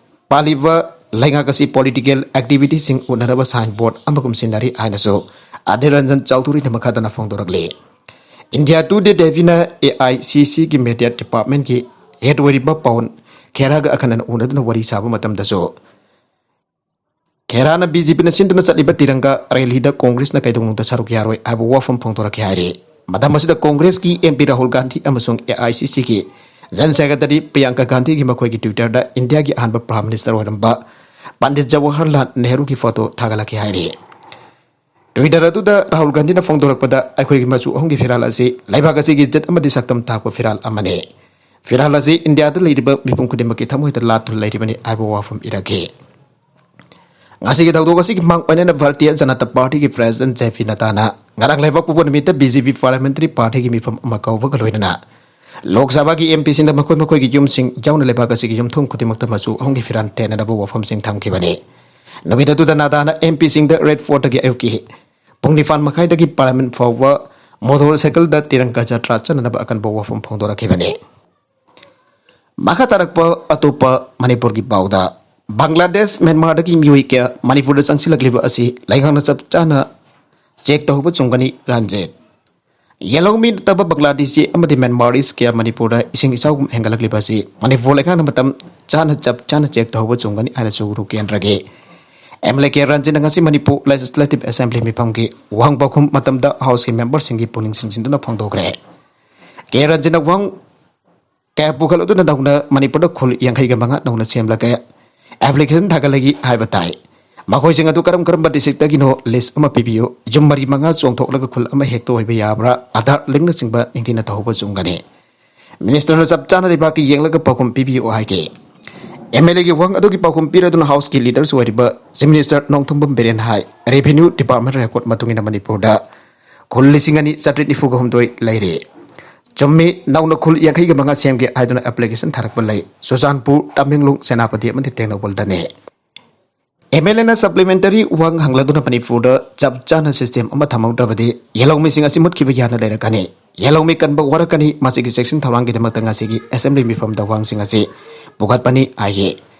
ꯄꯥꯜꯂꯤꯕ ꯂꯩꯉꯥꯛ ꯑꯁꯤ ꯄꯣꯂꯤꯇꯤꯀꯦꯜ ꯑꯦꯛꯇꯤꯚꯤꯇꯤꯁꯤꯡ ꯎꯠꯅꯅꯕ ꯁꯥꯏꯟ ꯕꯣꯔꯗ ꯑꯃꯒꯨꯝ ꯁꯤꯖꯤꯟꯅꯔꯤ ꯍꯥꯏꯅꯁꯨ ꯑꯙꯤꯔ ꯔꯟꯖꯟ ꯆꯧꯙꯨꯔꯤꯅ ꯃꯈꯥ ꯇꯥꯅ ꯐꯣꯡꯗꯣꯔꯛꯂꯤ꯫ India to day ꯗꯦꯕꯤꯅ A I C ꯁꯤꯒꯤ ꯃꯦꯗꯤꯌꯥ ꯗꯤꯄꯥꯔꯠꯃꯦꯟꯠꯀꯤ ꯍꯦꯗ ꯑꯣꯏꯔꯤꯕ ꯄꯋꯟ ꯈꯦꯔꯥꯒ ꯑꯈꯟꯅꯅ ꯎꯅꯗꯨꯅ ꯋꯥꯔꯤ ꯁꯥꯕ ꯃꯇꯝꯗꯁꯨ ꯈꯦꯔꯥꯅ ꯕꯤ ꯖꯦ ꯄꯤꯅ ꯁꯤꯟꯗꯨꯅ ꯆꯠꯂꯤꯕ ꯇꯤꯔꯪꯒꯥ ꯔꯦꯂꯤꯗ ꯀꯣꯡꯒ꯭ꯔꯦꯁꯅ ꯀꯩꯗꯧꯅꯨꯡꯗ ꯁꯔꯨꯛ ꯌꯥꯔꯣꯏ ꯍꯥꯏꯕ ꯋꯥꯐꯝ ꯐꯣꯡꯗꯣꯔꯛꯈꯤ ꯍꯥꯏꯔꯤ꯫ ꯃꯇꯝ ꯑꯁꯤꯗ ꯀꯣꯡꯒ꯭ꯔꯦꯁꯀꯤ ꯑꯦꯝ ꯄꯤ ꯔꯥꯍꯨꯜ ꯒꯥꯟꯙꯤ ꯑꯃꯁꯨꯡ ꯑꯦ ꯑꯥꯏ ꯁꯤ ꯁꯤꯒꯤ ꯖꯦꯅꯔꯦꯜ ꯁꯦꯀ꯭ꯔꯦꯇꯔꯤ ꯄ꯭ꯔꯤꯌꯥꯡꯀꯥ ꯒꯥꯟꯙꯤꯒꯤ ꯃꯈꯣꯏꯒꯤ ꯇ꯭ꯋꯤꯇꯔꯗ ꯏꯟꯗꯤꯌꯥꯒꯤ ꯑꯍꯥꯟꯕ ꯄ꯭ꯔꯥꯏꯝ ꯃꯤꯅꯤꯁꯇꯔ ꯑꯣꯏꯔꯝꯕ ꯄꯟꯗꯤꯠ ꯖꯋꯥꯍꯔꯂꯥꯜ ꯅꯦꯍꯔꯨꯒꯤ ꯐꯣꯇꯣ ꯊꯥꯒꯠꯂꯛꯈꯤ ꯍꯥꯏꯔꯤ꯫ ꯇ꯭ꯋꯤꯇꯔ ꯑꯗꯨꯗ ꯔꯥꯍꯨꯜ ꯒꯥꯟꯙꯤꯅ ꯐꯣꯡꯗꯣꯔꯛꯄꯗ, "ꯑꯩꯈꯣꯏꯒꯤ ꯃꯆꯨ ꯑꯍꯨꯝꯒꯤ ꯐꯤꯔꯥꯜ ꯑꯁꯤ ꯂꯩꯕꯥꯛ ꯑꯁꯤꯒꯤ ꯏꯖꯠ ꯑꯃꯗꯤ ꯁꯛꯇꯝ ꯇꯥꯛꯄ ꯐꯤꯔꯥꯜ ꯑꯃꯅꯤ꯫ ꯐꯤꯔꯥꯜ ꯑꯁꯤ ꯏꯟꯗꯤꯌꯥꯗ ꯂꯩꯔꯤꯕ ꯃꯤꯄꯨꯝ ꯈꯨꯗꯤꯡꯃꯛꯀꯤ ꯊꯃꯣꯏꯗ ꯂꯥꯠꯇꯨꯅ ꯂꯩꯔꯤꯕꯅꯤ" ꯍꯥꯏꯕ ꯋꯥꯐꯝ ꯏꯔꯛꯈꯤ꯫ ꯉꯁꯤꯒꯤ ꯊꯧꯗꯣꯛ ꯑꯁꯤꯒꯤ ꯃꯥꯡ ꯑꯣꯏꯅꯅ ꯚꯥꯔꯇꯤꯌ ꯖꯅꯇꯥ ꯄꯥꯔꯇꯤꯒꯤ ꯄ꯭ꯔꯦꯁꯤꯗꯦꯟꯠ ꯖꯦ ꯄꯤ ꯅꯗꯥꯅ ꯉꯔꯥꯡ ꯂꯩꯕꯥꯛ ꯄꯣꯛꯄ ꯅꯨꯃꯤꯠꯇ ꯕꯤ ꯖꯦ ꯄꯤ ꯄꯥꯔꯂꯤꯌꯥꯃꯦꯟꯇꯔꯤ ꯄꯥꯔꯇꯤꯒꯤ ꯃꯤꯐꯝ ꯑꯃ ꯀꯧꯕꯒ ꯂꯣꯏꯅꯅ ꯂꯣꯛ ꯁꯚꯥꯒꯤ ꯑꯦꯝ ꯄꯤꯁꯤꯡꯗ ꯃꯈꯣꯏ ꯃꯈꯣꯏꯒꯤ ꯌꯨꯝꯁꯤꯡ ꯌꯥꯎꯅ ꯂꯩꯕꯥꯛ ꯑꯁꯤꯒꯤ ꯌꯨꯝꯊꯣꯡ ꯈꯨꯗꯤꯡꯃꯛꯇ ꯃꯆꯨ ꯑꯍꯨꯝꯒꯤ ꯐꯤꯔꯥꯜ ꯇꯦꯟꯅꯅꯕ ꯋꯥꯐꯝꯁꯤꯡ ꯊꯝꯈꯤꯕꯅꯤ꯫ ꯅꯨꯃꯤꯠ ꯑꯗꯨꯗ ꯅꯗꯥꯅ ꯑꯦꯝ ꯄꯤꯁꯤꯡꯗ ꯔꯦꯗ ꯐꯣꯔꯠꯇꯒꯤ ꯑꯌꯨꯛꯀꯤ ꯄꯨꯡ ꯅꯤꯄꯥꯟ ꯃꯈꯥꯏꯗꯒꯤ ꯄꯥꯔꯂꯤꯌꯥꯃꯦꯟꯠ ꯐꯥꯎꯕ ꯃꯣꯇꯣꯔ ꯁꯥꯏꯀꯜꯗ ꯇꯤꯔꯪꯒꯥ ꯖꯇ꯭ꯔꯥ ꯆꯠꯅꯅꯕ ꯑꯀꯟꯕ ꯋꯥꯐꯝ ꯐꯣꯡꯗꯣꯔꯛꯈꯤꯕꯅꯤ꯫ ꯃꯈꯥ ꯇꯥꯔꯛꯄ ꯑꯇꯣꯞꯄ ꯃꯅꯤꯄꯨꯔꯒꯤ ꯄꯥꯎꯗ, ꯕꯪꯒ꯭ꯂꯥꯗꯦꯁ, ꯃ꯭ꯌꯥꯟꯃꯥꯔꯗꯒꯤ ꯃꯤꯑꯣꯏ ꯀꯌꯥ ꯃꯅꯤꯄꯨꯔꯗ ꯆꯪꯁꯤꯜꯂꯛꯂꯤꯕ ꯑꯁꯤ ꯂꯩꯉꯥꯛꯅ ꯆꯞ ꯆꯥꯅ ꯆꯦꯛ ꯇꯧꯍꯧꯕ ꯆꯨꯝꯒꯅꯤ, ꯔꯟꯖꯤꯠ꯫ ꯌꯦꯜꯍꯧꯃꯤ ꯅꯠꯇꯕ ꯕꯪꯒ꯭ꯂꯥꯗꯦꯁꯤ ꯑꯃꯗꯤ ꯃ꯭ꯌꯥꯟꯃꯥꯔꯤꯁ ꯀꯌꯥ ꯃꯅꯤꯄꯨꯔꯗ ꯏꯁꯤꯡ ꯏꯆꯥꯎꯒꯨꯝ ꯍꯦꯟꯒꯠꯂꯛꯂꯤꯕ ꯑꯁꯤ ꯃꯅꯤꯄꯨꯔ ꯂꯩꯉꯥꯛꯅ ꯃꯇꯝ ꯆꯥꯅ ꯆꯞ ꯆꯥꯅ ꯆꯦꯛ ꯇꯧꯍꯧꯕ ꯆꯨꯝꯒꯅꯤ ꯍꯥꯏꯅ ꯆꯨꯔꯨ ꯀꯦꯟꯗ꯭ꯔꯒꯤ ꯑꯦꯝ ꯑꯦꯜ ꯑꯦ ꯀꯦ ꯔꯟꯖꯤꯠꯅ ꯉꯁꯤ ꯃꯅꯤꯄꯨꯔ ꯂꯦꯖꯤꯁꯂꯦꯇꯤꯚ ꯑꯦꯁꯦꯝꯕ꯭ꯂꯤ ꯃꯤꯐꯝꯒꯤ ꯋꯥꯍꯪ ꯄꯥꯎꯈꯨꯝ ꯃꯇꯝꯗ ꯍꯥꯎꯁꯀꯤ ꯃꯦꯝꯕꯔꯁꯤꯡꯒꯤ ꯄꯨꯛꯅꯤꯡ ꯆꯤꯡꯁꯤꯟꯗꯨꯅ ꯐꯣꯡꯗꯣꯛꯈ꯭ꯔꯦ꯫ ꯀꯦ ꯔꯟꯖꯤꯠꯅ ꯋꯥꯍꯪ ꯀꯌꯥ ꯄꯨꯈꯠꯂꯗꯨꯅ ꯅꯧꯅ ꯃꯅꯤꯄꯨꯔꯗ ꯈꯨꯜ ꯌꯥꯡꯈꯩꯒ ꯃꯉꯥ ꯅꯧꯅ ꯁꯦꯝꯂꯒ ꯑꯦꯄ꯭ꯂꯤꯀꯦꯁꯟ ꯊꯥꯒꯠꯂꯒꯤ ꯍꯥꯏꯕ ꯇꯥꯏ꯫ ꯃꯈꯣꯏꯁꯤꯡ ꯑꯗꯨ ꯀꯔꯝ ꯀꯔꯝꯕ ꯗꯤꯁꯇ꯭ꯔꯤꯛꯇꯒꯤꯅꯣ ꯂꯤꯁ ꯑꯃ ꯄꯤꯕꯤꯌꯨ꯫ ꯌꯨꯝ ꯃꯔꯤ ꯃꯉꯥ ꯆꯣꯡꯊꯣꯛꯂꯒ ꯈꯨꯜ ꯑꯃ ꯍꯦꯛꯇ ꯑꯣꯏꯕ ꯌꯥꯕ꯭ꯔꯥ? ꯑꯥꯙꯥꯔ ꯂꯤꯡꯅꯆꯤꯡꯕ ꯅꯤꯡꯊꯤꯅ ꯇꯧꯍꯧꯕ ꯆꯨꯝꯒꯅꯤ꯫ ꯃꯤꯅꯤꯁꯇꯔꯅ ꯆꯞ ꯆꯥꯅ ꯂꯩꯕꯥꯛꯀꯤ ꯌꯦꯡꯂꯒ ꯄꯥꯎꯈꯨꯝ ꯄꯤꯕꯤꯌꯨ ꯍꯥꯏꯈꯤ꯫ ꯑꯦꯝ ꯑꯦꯜ ꯑꯦꯒꯤ ꯋꯥꯍꯪ ꯑꯗꯨꯒꯤ ꯄꯥꯎꯈꯨꯝ ꯄꯤꯔꯗꯨꯅ ꯍꯥꯎꯁꯀꯤ ꯂꯤꯗꯔꯁꯨ ꯑꯣꯏꯔꯤꯕ ꯆꯤꯐ ꯃꯤꯅꯤꯁꯇꯔ ꯅꯣꯡꯊꯣꯝꯕꯝ ꯕꯤꯔꯦꯟ ꯍꯥꯏ, ꯔꯦꯚꯤꯅ꯭ꯌꯨ ꯗꯤꯄꯥꯔꯠꯃꯦꯟ ꯔꯦꯀꯣꯔꯗ ꯃꯇꯨꯡ ꯏꯟꯅ ꯃꯅꯤꯄꯨꯔꯗ ꯈꯨꯜ ꯂꯤꯁꯤꯡ ꯑꯅꯤ ꯆꯥꯇ꯭ꯔꯦꯠ ꯅꯤꯐꯨꯒ ꯍꯨꯝꯗꯣꯏ ꯂꯩꯔꯦ꯫ ꯆꯨꯝꯃꯤ, ꯅꯧꯅ ꯈꯨꯜ ꯌꯥꯡꯈꯩꯒ ꯃꯉꯥ ꯁꯦꯝꯒꯦ ꯍꯥꯏꯗꯨꯅ ꯑꯦꯄ꯭ꯂꯤꯀꯦꯁꯟ ꯊꯥꯔꯛꯄ ꯂꯩ꯫ ꯆꯨꯔꯆꯥꯟꯄꯨꯔ, ꯇꯃꯦꯡꯂꯣꯡ, ꯁꯦꯅꯥꯄꯇꯤ ꯑꯃꯗꯤ ꯇꯦꯡꯅꯧꯄꯜꯗꯅꯦ꯫ ꯑꯦꯝ ꯑꯦꯜ ꯑꯦꯅ ꯁꯄ꯭ꯂꯤꯃꯦꯟꯇꯔꯤ ꯋꯥꯍꯪ ꯍꯪꯂꯗꯨꯅ ꯃꯅꯤꯄꯨꯔꯗ ꯆꯞ ꯆꯥꯅ ꯁꯤꯁꯇꯦꯝ ꯑꯃ ꯊꯝꯍꯧꯗ꯭ꯔꯕꯗꯤ ꯌꯦꯜꯍꯧꯃꯤꯁꯤꯡ ꯑꯁꯤ ꯃꯨꯠꯈꯤꯕ ꯌꯥꯅ ꯂꯩꯔꯛꯀꯅꯤ꯫ ꯌꯦꯜꯍꯧꯃꯤ ꯀꯟꯕ ꯋꯥꯔꯛꯀꯅꯤ꯫ ꯃꯁꯤꯒꯤ ꯆꯦꯛꯁꯤꯟ ꯊꯧꯔꯥꯡꯒꯤꯗꯃꯛꯇ ꯉꯁꯤꯒꯤ ꯑꯦꯁꯦꯝꯕ꯭ꯂꯤ ꯃꯤꯐꯝꯗ ꯋꯥꯍꯪꯁꯤꯡ ꯑꯁꯤ ꯄꯨꯈꯠꯄꯅꯤ ꯍꯥꯏꯈꯤ꯫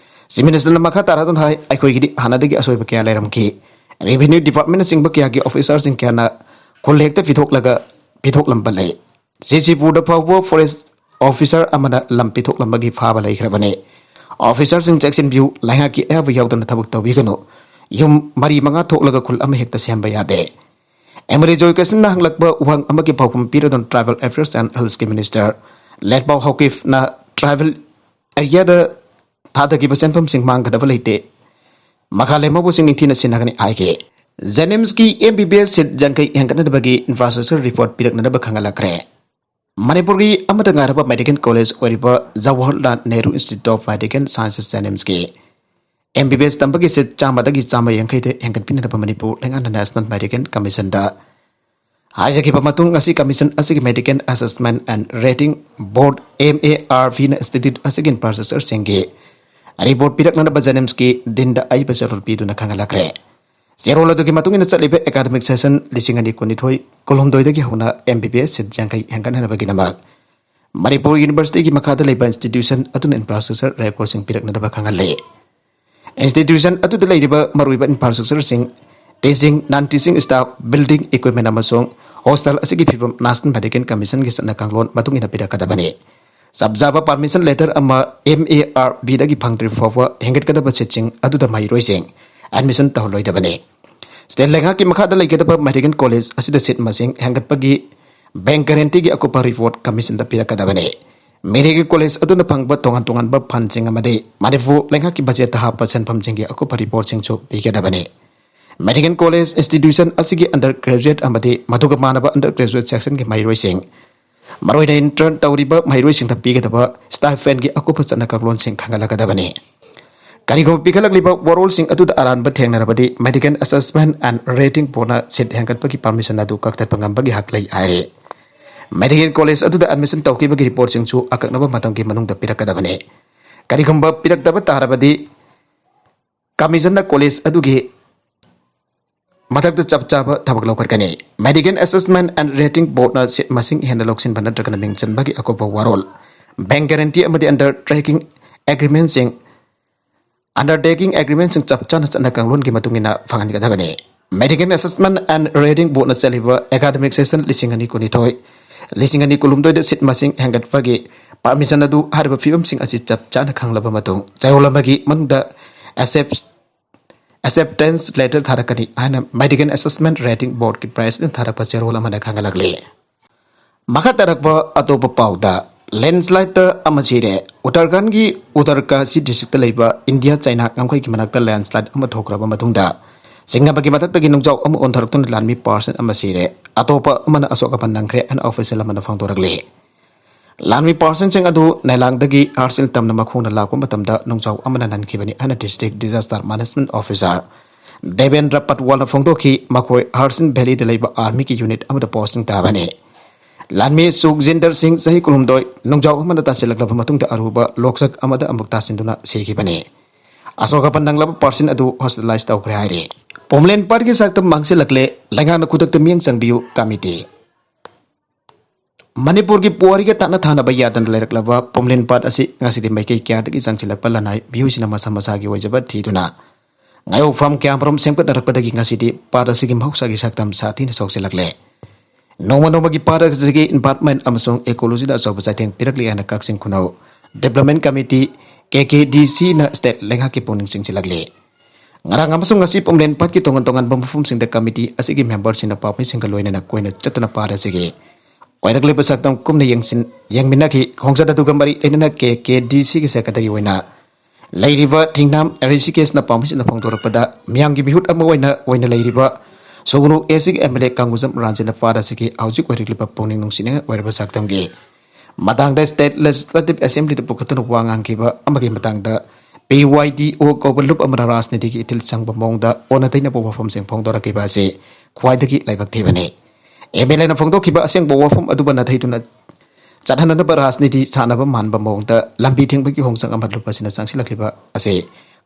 ꯆꯤꯐ ꯃꯤꯅꯤꯁꯇꯔꯅ ꯃꯈꯥ ꯇꯥꯔꯗꯨꯅ ꯍꯥꯏ, ꯑꯩꯈꯣꯏꯒꯤꯗꯤ ꯍꯥꯟꯅꯗꯒꯤ ꯑꯁꯣꯏꯕ ꯀꯌꯥ ꯂꯩꯔꯝꯈꯤ꯫ ꯔꯦꯚꯤꯅ꯭ꯌꯨ ꯗꯤꯄꯥꯔꯠꯃꯦꯟꯅꯆꯤꯡꯕ ꯀꯌꯥꯒꯤ ꯑꯣꯐꯤꯁꯥꯔꯁꯤꯡ ꯀꯌꯥꯅ ꯈꯨꯜ ꯍꯦꯛꯇ ꯄꯤꯊꯣꯛꯂꯒ ꯄꯤꯊꯣꯛꯂꯝꯕ ꯂꯩ꯫ ꯖꯦꯁꯤꯄꯨꯔꯗ ꯐꯥꯎꯕ ꯐꯣꯔꯦꯁ ꯑꯣꯐꯤꯁꯥꯔ ꯑꯃꯅ ꯂꯝ ꯄꯤꯊꯣꯛꯂꯝꯕꯒꯤ ꯐꯥꯕ ꯂꯩꯈ꯭ꯔꯕꯅꯤ꯫ ꯑꯣꯐꯤꯁꯥꯔꯁꯤꯡ ꯆꯦꯛꯁꯤꯟꯕꯤꯌꯨ, ꯂꯩꯉꯥꯛꯀꯤ ꯑꯌꯥꯕ ꯌꯥꯎꯗꯅ ꯊꯕꯛ ꯇꯧꯕꯤꯒꯅꯨ꯫ ꯌꯨꯝ ꯃꯔꯤ ꯃꯉꯥ ꯊꯣꯛꯂꯒ ꯈꯨꯜ ꯑꯃ ꯍꯦꯛꯇ ꯁꯦꯝꯕ ꯌꯥꯗꯦ꯫ ꯑꯦꯝ ꯑꯦꯜ ꯑꯦ ꯖꯣꯏꯀꯤꯁꯟꯅ ꯍꯪꯂꯛꯄ ꯋꯥꯍꯪ ꯑꯃꯒꯤ ꯄꯥꯎꯈꯨꯝ ꯄꯤꯔꯗꯨꯅ Tribal Affairs and Hills ꯀꯤ Minister ꯂꯦꯠꯄꯥꯎ ꯍꯧꯀꯤꯐꯅ tribal area ꯗ ꯊꯥꯗꯈꯤꯕ ꯁꯦꯟꯐꯝꯁꯤꯡ ꯃꯥꯡꯒꯗꯕ ꯂꯩꯇꯦ, ꯃꯈꯥ ꯂꯩꯃꯧꯕꯁꯤꯡ ꯅꯤꯡꯊꯤꯅ ꯁꯤꯟꯅꯒꯅꯤ ꯍꯥꯏꯈꯤ꯫ JNIMS ꯀꯤ M B B S seat ꯌꯥꯡꯈꯩ ꯍꯦꯟꯒꯠꯅꯕꯒꯤ infrastructure report ꯄꯤꯔꯛꯅꯅꯕ ꯈꯪꯍꯜꯂꯛꯈ꯭ꯔꯦ꯫ ꯃꯅꯤꯄꯨꯔꯒꯤ ꯑꯃꯠꯇ ꯉꯥꯏꯔꯕ medical college ꯑꯣꯏꯔꯤꯕ Jawaharlal Nehru Institute of Medical Sciences JNIMS ꯀꯤ M B B S ꯇꯝꯕꯒꯤ seat ꯆꯥꯝꯃꯗꯒꯤ ꯆꯥꯝꯃ ꯌꯥꯡꯈꯩꯗ ꯍꯦꯟꯒꯠꯄꯤꯅꯅꯕ ꯃꯅꯤꯄꯨꯔ ꯂꯩꯉꯥꯛꯅ National Medical Commission ꯗ ꯍꯥꯏꯖꯈꯤꯕ ꯃꯇꯨꯡ, ꯉꯁꯤ commission ꯑꯁꯤꯒꯤ Medical Assessment and Rating Board, M A R B ꯅ institute ꯑꯁꯤꯒꯤ infrastructure ꯁꯤꯡꯒꯤ report ꯄꯤꯔꯛꯅꯅꯕ JNIMS ꯀꯤ dean ꯗ ꯑꯏꯕ ꯆꯦꯔꯣꯜ ꯄꯤꯗꯨꯅ ꯈꯪꯍꯜꯂꯛꯈ꯭ꯔꯦ꯫ ꯆꯦꯔꯣꯜ ꯑꯗꯨꯒꯤ ꯃꯇꯨꯡ ꯏꯟꯅ, ꯆꯠꯂꯤꯕ academic session ꯂꯤꯁꯤꯡ ꯑꯅꯤ ꯀꯨꯟꯅꯤꯊꯣꯏ ꯀꯨꯟꯍꯨꯝꯗꯣꯏꯗꯒꯤ ꯍꯧꯅ M B B S seat ꯌꯥꯡꯈꯩ ꯍꯦꯟꯒꯠꯅꯅꯕꯒꯤꯗꯃꯛ ꯃꯅꯤꯄꯨꯔ University ꯒꯤ ꯃꯈꯥꯗ ꯂꯩꯕ institution ꯑꯗꯨꯅ infrastructure report ꯁꯤꯡ ꯄꯤꯔꯛꯅꯅꯕ ꯈꯪꯍꯜꯂꯤ꯫ Institution ꯑꯗꯨꯗ ꯂꯩꯔꯤꯕ ꯃꯔꯨꯑꯣꯏꯕ infrastructure ꯁꯤꯡ, teaching, non teaching staff, building, equipment ꯑꯃꯁꯨꯡ hostel ꯑꯁꯤꯒꯤ ꯐꯤꯕꯝ National Medical Commission ꯒꯤ ꯆꯠꯅ ꯀꯥꯡꯂꯣꯟ ꯃꯇꯨꯡ ꯏꯟꯅ ꯄꯤꯔꯛꯀꯗꯕꯅꯤ꯫ ꯆꯞ ꯆꯥꯕ permission letter ꯑꯃ M A R B ꯗꯒꯤ ꯐꯪꯗ꯭ꯔꯤꯕ ꯐꯥꯎꯕ ꯍꯦꯟꯒꯠꯀꯗꯕ seat ꯁꯤꯡ ꯑꯗꯨꯗ ꯃꯍꯩꯔꯣꯏꯁꯤꯡ admission ꯇꯧꯍꯜꯂꯣꯏꯗꯕꯅꯤ꯫ State ꯂꯩꯉꯥꯛꯀꯤ ꯃꯈꯥꯗ ꯂꯩꯒꯗꯕ medical college ꯑꯁꯤꯗ seat ꯃꯁꯤꯡ ꯍꯦꯟꯒꯠꯄꯒꯤ bank guarantee ꯒꯤ ꯑꯀꯨꯞꯄ report commission ꯗ ꯄꯤꯔꯛꯀꯗꯕꯅꯤ꯫ Medical college ꯑꯗꯨꯅ ꯐꯪꯕ ꯇꯣꯉꯥꯟ ꯇꯣꯉꯥꯟꯕ fund ꯁꯤꯡ ꯑꯃꯗꯤ ꯃꯅꯤꯄꯨꯔ ꯂꯩꯉꯥꯛꯀꯤ budget ꯇ ꯍꯥꯞꯄ ꯁꯦꯟꯐꯝꯁꯤꯡꯒꯤ ꯑꯀꯨꯞꯄ report ꯁꯤꯡꯁꯨ ꯄꯤꯒꯗꯕꯅꯤ꯫ Medical college institution ꯑꯁꯤꯒꯤ undergraduate ꯑꯃꯗꯤ ꯃꯗꯨꯒ ꯃꯥꯟꯅꯕ undergraduate section ꯒꯤ ꯃꯍꯩꯔꯣꯏꯁꯤꯡ, ꯃꯔꯨꯑꯣꯏꯅ intern ꯇꯧꯔꯤꯕ ꯃꯍꯩꯔꯣꯏꯁꯤꯡꯗ ꯄꯤꯒꯗꯕ stipend ꯒꯤ ꯑꯀꯨꯞꯄ ꯆꯠꯅ ꯀꯥꯡꯂꯣꯟꯁꯤꯡ ꯈꯪꯍꯜꯂꯛꯀꯗꯕꯅꯤ꯫ ꯀꯔꯤꯒꯨꯝꯕ ꯄꯤꯈꯠꯂꯛꯂꯤꯕ ꯋꯥꯔꯣꯜꯁꯤꯡ ꯑꯗꯨꯗ ꯑꯔꯥꯟꯕ ꯊꯦꯡꯅꯔꯕꯗꯤ, Medical Assessment and Rating Board ꯅ seat ꯍꯦꯟꯒꯠꯄꯒꯤ permission ꯑꯗꯨ ꯀꯛꯊꯠꯄ ꯉꯝꯕꯒꯤ ꯍꯛ ꯂꯩ ꯍꯥꯏꯔꯤ꯫ Medical college ꯑꯗꯨꯗ admission ꯇꯧꯈꯤꯕꯒꯤ report ꯁꯤꯡꯁꯨ ꯑꯀꯛꯅꯕ ꯃꯇꯝꯒꯤ ꯃꯅꯨꯡꯗ ꯄꯤꯔꯛꯀꯗꯕꯅꯤ꯫ ꯀꯔꯤꯒꯨꯝꯕ ꯄꯤꯔꯛꯇꯕ ꯇꯥꯔꯕꯗꯤ, commission ꯅ college ꯑꯗꯨꯒꯤ ꯃꯊꯛꯇ ꯆꯞ ꯆꯥꯕ ꯊꯕꯛ ꯂꯧꯈꯠꯀꯅꯤ꯫ Medical Assessment and Rating Board ꯅ seat ꯃꯁꯤꯡ ꯍꯦꯟꯅ ꯂꯧꯁꯤꯟꯕ ꯅꯠꯇ꯭ꯔꯒꯅ ꯃꯤꯡ ꯆꯟꯕꯒꯤ ꯑꯀꯨꯞꯄ ꯋꯥꯔꯣꯜ, bank guarantee ꯑꯃꯗꯤ undertaking agreement ꯁꯤꯡ, undertaking agreement ꯁꯤꯡ ꯆꯞ ꯆꯥꯅ ꯆꯠꯅ ꯀꯥꯡꯂꯣꯟꯒꯤ ꯃꯇꯨꯡ ꯏꯟꯅ ꯐꯪꯍꯟꯒꯗꯕꯅꯤ꯫ Medical Assessment and Rating Board ꯅ ꯆꯠꯂꯤꯕ academic session ꯂꯤꯁꯤꯡ ꯑꯅꯤ ꯀꯨꯟꯅꯤꯊꯣꯏ, ꯂꯤꯁꯤꯡ ꯑꯅꯤ ꯀꯨꯟꯍꯨꯝꯗꯣꯏꯗ seat ꯃꯁꯤꯡ ꯍꯦꯟꯒꯠꯄꯒꯤ permission ꯑꯗꯨ ꯍꯥꯏꯔꯤꯕ ꯐꯤꯕꯝꯁꯤꯡ ꯑꯁꯤ ꯆꯞ ꯆꯥꯅ ꯈꯪꯂꯕ ꯃꯇꯨꯡ, ꯆꯌꯣꯜ ꯑꯃꯒꯤ ꯃꯅꯨꯡꯗ accept ꯑꯦꯛꯁꯦꯞꯇꯦꯟꯁ ꯂꯦꯇꯔ ꯊꯥꯔꯛꯀꯅꯤ ꯍꯥꯏꯅ ꯃꯦꯗꯤꯀꯦꯜ ꯑꯦꯁꯦꯁꯃꯦꯟ ꯔꯦꯇꯤꯡ ꯕꯣꯔꯗꯀꯤ ꯄ꯭ꯔꯦꯁꯤꯗꯦꯟ ꯊꯥꯔꯛꯄ ꯆꯦꯔꯣꯜ ꯑꯃꯅ ꯈꯪꯍꯜꯂꯛꯂꯤ꯫ ꯃꯈꯥ ꯇꯥꯔꯛꯄ ꯑꯇꯣꯞꯄ ꯄꯥꯎꯗ, ꯂꯦꯟꯁꯂꯥꯏꯗꯇ ꯑꯃ ꯁꯤꯔꯦ꯫ ꯎꯠꯇꯔꯈꯟꯒꯤ ꯎꯠꯇꯔꯀꯥꯁꯤ ꯗꯤꯁꯇ꯭ꯔꯤꯛꯇ ꯂꯩꯕ ꯏꯟꯗꯤꯌꯥ ꯆꯥꯏꯅꯥ ꯉꯝꯈꯩꯒꯤ ꯃꯅꯥꯛꯇ ꯂꯦꯟꯁꯂꯥꯏꯗ ꯑꯃ ꯊꯣꯛꯈ꯭ꯔꯕ ꯃꯇꯨꯡꯗ ꯆꯤꯡ ꯑꯃꯒꯤ ꯃꯊꯛꯇꯒꯤ ꯅꯨꯡꯖꯥꯎ ꯑꯃ ꯑꯣꯟꯊꯣꯔꯛꯇꯨꯅ ꯂꯥꯟꯃꯤ ꯄꯥꯔꯁꯟ ꯑꯃ ꯁꯤꯔꯦ꯫ ꯑꯇꯣꯞꯄ ꯑꯃꯅ ꯑꯁꯣꯛ ꯑꯄꯟ ꯅꯪꯈ꯭ꯔꯦ ꯍꯥꯏꯅ ꯑꯣꯐꯤꯁꯤꯌꯦꯜ ꯑꯃꯅ ꯐꯣꯡꯗꯣꯔꯛꯂꯤ꯫ ꯂꯥꯟꯃꯤ ꯄꯥꯔꯁꯟꯁꯤꯡ ꯑꯗꯨ ꯅꯥꯏꯂꯥꯡꯗꯒꯤ ꯍꯥꯔꯁꯤꯜ ꯇꯝꯅ ꯃꯈꯣꯡꯅ ꯂꯥꯛꯄ ꯃꯇꯝꯗ ꯅꯨꯡꯖꯥꯎ ꯑꯃꯅ ꯅꯟꯈꯤꯕꯅꯤ ꯍꯥꯏꯅ district disaster management officer Debendra ꯄꯠꯋꯥꯜꯅ ꯐꯣꯡꯗꯣꯛꯈꯤ꯫ ꯃꯈꯣꯏ ꯍꯥꯔꯁꯤꯜ ꯚꯦꯂꯤꯗ ꯂꯩꯕ ꯑꯥꯔꯃꯤꯒꯤ ꯌꯨꯅꯤꯠ ꯑꯃꯗ ꯄꯣꯁꯇꯤꯡ ꯇꯥꯕꯅꯤ꯫ ꯂꯥꯟꯃꯤ ꯁꯨꯈꯖꯤꯟꯗꯔ ꯁꯤꯡ, ꯆꯍꯤ ꯀꯨꯟꯍꯨꯝꯗꯣꯏ, ꯅꯨꯡꯖꯥꯎ ꯑꯃꯅ ꯇꯥꯁꯤꯜꯂꯛꯂꯕ ꯃꯇꯨꯡꯗ ꯑꯔꯨꯕ ꯂꯣꯛꯆꯛ ꯑꯃꯗ ꯑꯃꯨꯛ ꯇꯥꯁꯤꯟꯗꯨꯅ ꯁꯤꯈꯤꯕꯅꯤ꯫ ꯑꯁꯣꯛ ꯑꯄꯟ ꯅꯪꯂꯕ ꯄꯥꯔꯁꯟ ꯑꯗꯨ ꯍꯣꯁꯄꯤꯇꯥꯂꯥꯏꯖ ꯇꯧꯈ꯭ꯔꯦ ꯍꯥꯏꯔꯤ꯫ ꯄꯣꯝꯂꯦꯟ ꯄꯥꯠꯀꯤ ꯁꯛꯇꯝ ꯃꯥꯡꯁꯤꯜꯂꯛꯂꯦ꯫ ꯂꯩꯉꯥꯛꯅ ꯈꯨꯗꯛꯇ ꯃꯤꯠꯌꯦꯡ ꯆꯪꯕꯤꯌꯨ ꯀꯃꯤꯇꯤ꯫ ꯃꯅꯤꯄꯨꯔꯒꯤ ꯄꯨꯋꯥꯔꯤꯒ ꯇꯠꯅ ꯊꯥꯅꯕ ꯌꯥꯗꯅ ꯂꯩꯔꯛꯂꯕ ꯄꯣꯝꯂꯦꯟ ꯄꯥꯠ ꯑꯁꯤ ꯉꯁꯤꯗꯤ ꯃꯥꯏꯀꯩ ꯀꯌꯥꯗꯒꯤ ꯆꯪꯁꯤꯜꯂꯛꯄ ꯂꯅꯥꯏ ꯃꯤꯑꯣꯏꯁꯤꯡꯅ ꯃꯁꯥ ꯃꯁꯥꯒꯤ ꯑꯣꯏꯖꯕ ꯊꯤꯗꯨꯅ ꯉꯥꯌꯣꯛꯐꯝ ꯀꯌꯥꯃꯔꯨꯝ ꯁꯦꯝꯒꯠꯅꯔꯛꯄꯗꯒꯤ ꯉꯁꯤꯗꯤ ꯄꯥꯠ ꯑꯁꯤꯒꯤ ꯃꯍꯧꯁꯥꯒꯤ ꯁꯛꯇꯝ ꯁꯥꯊꯤꯅ ꯁꯣꯛꯆꯤꯜꯂꯛꯂꯦ꯫ ꯅꯣꯡꯃ ꯅꯣꯡꯃꯒꯤ ꯄꯥꯠ ꯑꯁꯤꯒꯤ ꯏꯟꯚꯥꯏꯔꯟꯃꯦꯟ ꯑꯃꯁꯨꯡ ꯏꯀꯣꯂꯣꯖꯤꯗ ꯑꯆꯧꯕ ꯆꯩꯊꯦꯡ ꯄꯤꯔꯛꯂꯤ ꯍꯥꯏꯅ ꯀꯛꯆꯤꯡ ꯈꯨꯅꯧ ꯗꯤꯕ꯭ꯂꯞꯃꯦꯟ ꯀꯃꯤꯇꯤ, ꯀꯦ ꯀꯦ ꯗꯤ ꯁꯤꯅ ꯁ꯭ꯇꯦꯠ ꯂꯩꯉꯥꯛꯀꯤ ꯄꯨꯛꯅꯤꯡ ꯆꯤꯡꯁꯤꯜꯂꯛꯂꯤ꯫ ꯉꯔꯥꯡ ꯑꯃꯁꯨꯡ ꯉꯁꯤ ꯄꯣꯝꯂꯦꯟ ꯄꯥꯠꯀꯤ ꯇꯣꯉꯥꯟ ꯇꯣꯉꯥꯟꯕ ꯃꯐꯝꯁꯤꯡꯗ ꯀꯃꯤꯇꯤ ꯑꯁꯤꯒꯤ ꯃꯦꯝꯕꯔꯁꯤꯡꯅ ꯄꯥꯎꯃꯤꯁꯤꯡꯒ ꯂꯣꯏꯅꯅ ꯀꯣꯏꯅ ꯆꯠꯇꯨꯅ ꯄꯥꯠ ꯑꯁꯤꯒꯤ ꯑꯣꯏꯔꯛꯂꯤꯕ ꯁꯛꯇꯝ ꯀꯨꯞꯅ ꯌꯦꯡꯁꯤꯟ-, ꯌꯦꯡꯃꯤꯟꯅꯈꯤ꯫ ꯈꯣꯡꯆꯠ ꯑꯗꯨꯒ ꯃꯔꯤ ꯂꯩꯅꯅ ꯀꯦ ꯀꯦ ꯗꯤ ꯁꯤꯒꯤ ꯁꯦꯀ꯭ꯔꯦꯇꯔꯤ ꯑꯣꯏꯅ ꯂꯩꯔꯤꯕ ꯊꯤꯡꯅꯥꯝ ꯔꯤꯁꯤꯀꯦꯁꯅ ꯄꯥꯎꯃꯤꯁꯤꯡꯅ ꯐꯣꯡꯗꯣꯔꯛꯄꯗ, ꯃꯤꯌꯥꯝꯒꯤ ꯃꯤꯍꯨꯠ ꯑꯃ ꯑꯣꯏꯅ, ꯑꯣꯏꯅ ꯂꯩꯔꯤꯕ ꯁꯨꯒꯅꯨ ꯑꯦꯁꯤꯒꯤ ꯑꯦꯝ ꯑꯦꯜ ꯑꯦ ꯀꯥꯡꯒꯨꯖꯝ ꯔꯥꯟꯖꯤꯅ ꯄꯥꯠ ꯑꯁꯤꯒꯤ ꯍꯧꯖꯤꯛ ꯑꯣꯏꯔꯛꯂꯤꯕ ꯄꯨꯛꯅꯤꯡ ꯅꯨꯡꯁꯤꯅꯤꯡꯉꯥꯏ ꯑꯣꯏꯔꯕ ꯁꯛꯇꯝꯒꯤ ꯃꯇꯥꯡꯗ ꯁ꯭ꯇꯦꯠ ꯂꯦꯖꯤꯁꯂꯦꯇꯤꯚ ꯑꯦꯁꯦꯝꯕ꯭ꯂꯤꯗ ꯄꯨꯈꯠꯇꯨꯅ ꯋꯥ ꯉꯥꯡꯈꯤꯕ ꯑꯃꯒꯤ ꯃꯇꯥꯡꯗ ꯄꯤ ꯋꯥꯏ ꯗꯤ ꯑꯣ ꯀꯧꯕ ꯂꯨꯞ ꯑꯃꯅ ꯔꯥꯖꯅꯤꯇꯤꯒꯤ ꯏꯊꯤꯜ ꯆꯪꯕ ꯃꯑꯣꯡꯗ ꯑꯣꯟꯅ ꯇꯩꯅꯕ ꯋꯥꯐꯝꯁꯤꯡ ꯐꯣꯡꯗꯣꯔꯛꯈꯤꯕ ꯑꯁꯤ ꯈ꯭ꯋꯥꯏꯗꯒꯤ ꯂꯥꯏꯕꯛ ꯊꯤꯕꯅꯤ꯫ ꯑꯦꯝ ꯑꯦꯜ ꯑꯦꯅ ꯐꯣꯡꯗꯣꯛꯈꯤꯕ ꯑꯁꯦꯡꯕ ꯋꯥꯐꯝ ꯑꯗꯨꯕꯨ ꯅꯥꯊꯩꯗꯨꯅ ꯆꯠꯍꯟꯅꯅꯕ ꯔꯥꯖꯅꯤꯇꯤ ꯁꯥꯟꯅꯕ ꯃꯥꯟꯕ ꯃꯑꯣꯡꯗ ꯂꯝꯕꯤ ꯊꯤꯡꯕꯒꯤ ꯈꯣꯡꯖꯪ ꯑꯃ ꯂꯨꯞ ꯑꯁꯤꯅ ꯆꯪꯁꯤꯜꯂꯛꯂꯤꯕ ꯑꯁꯤ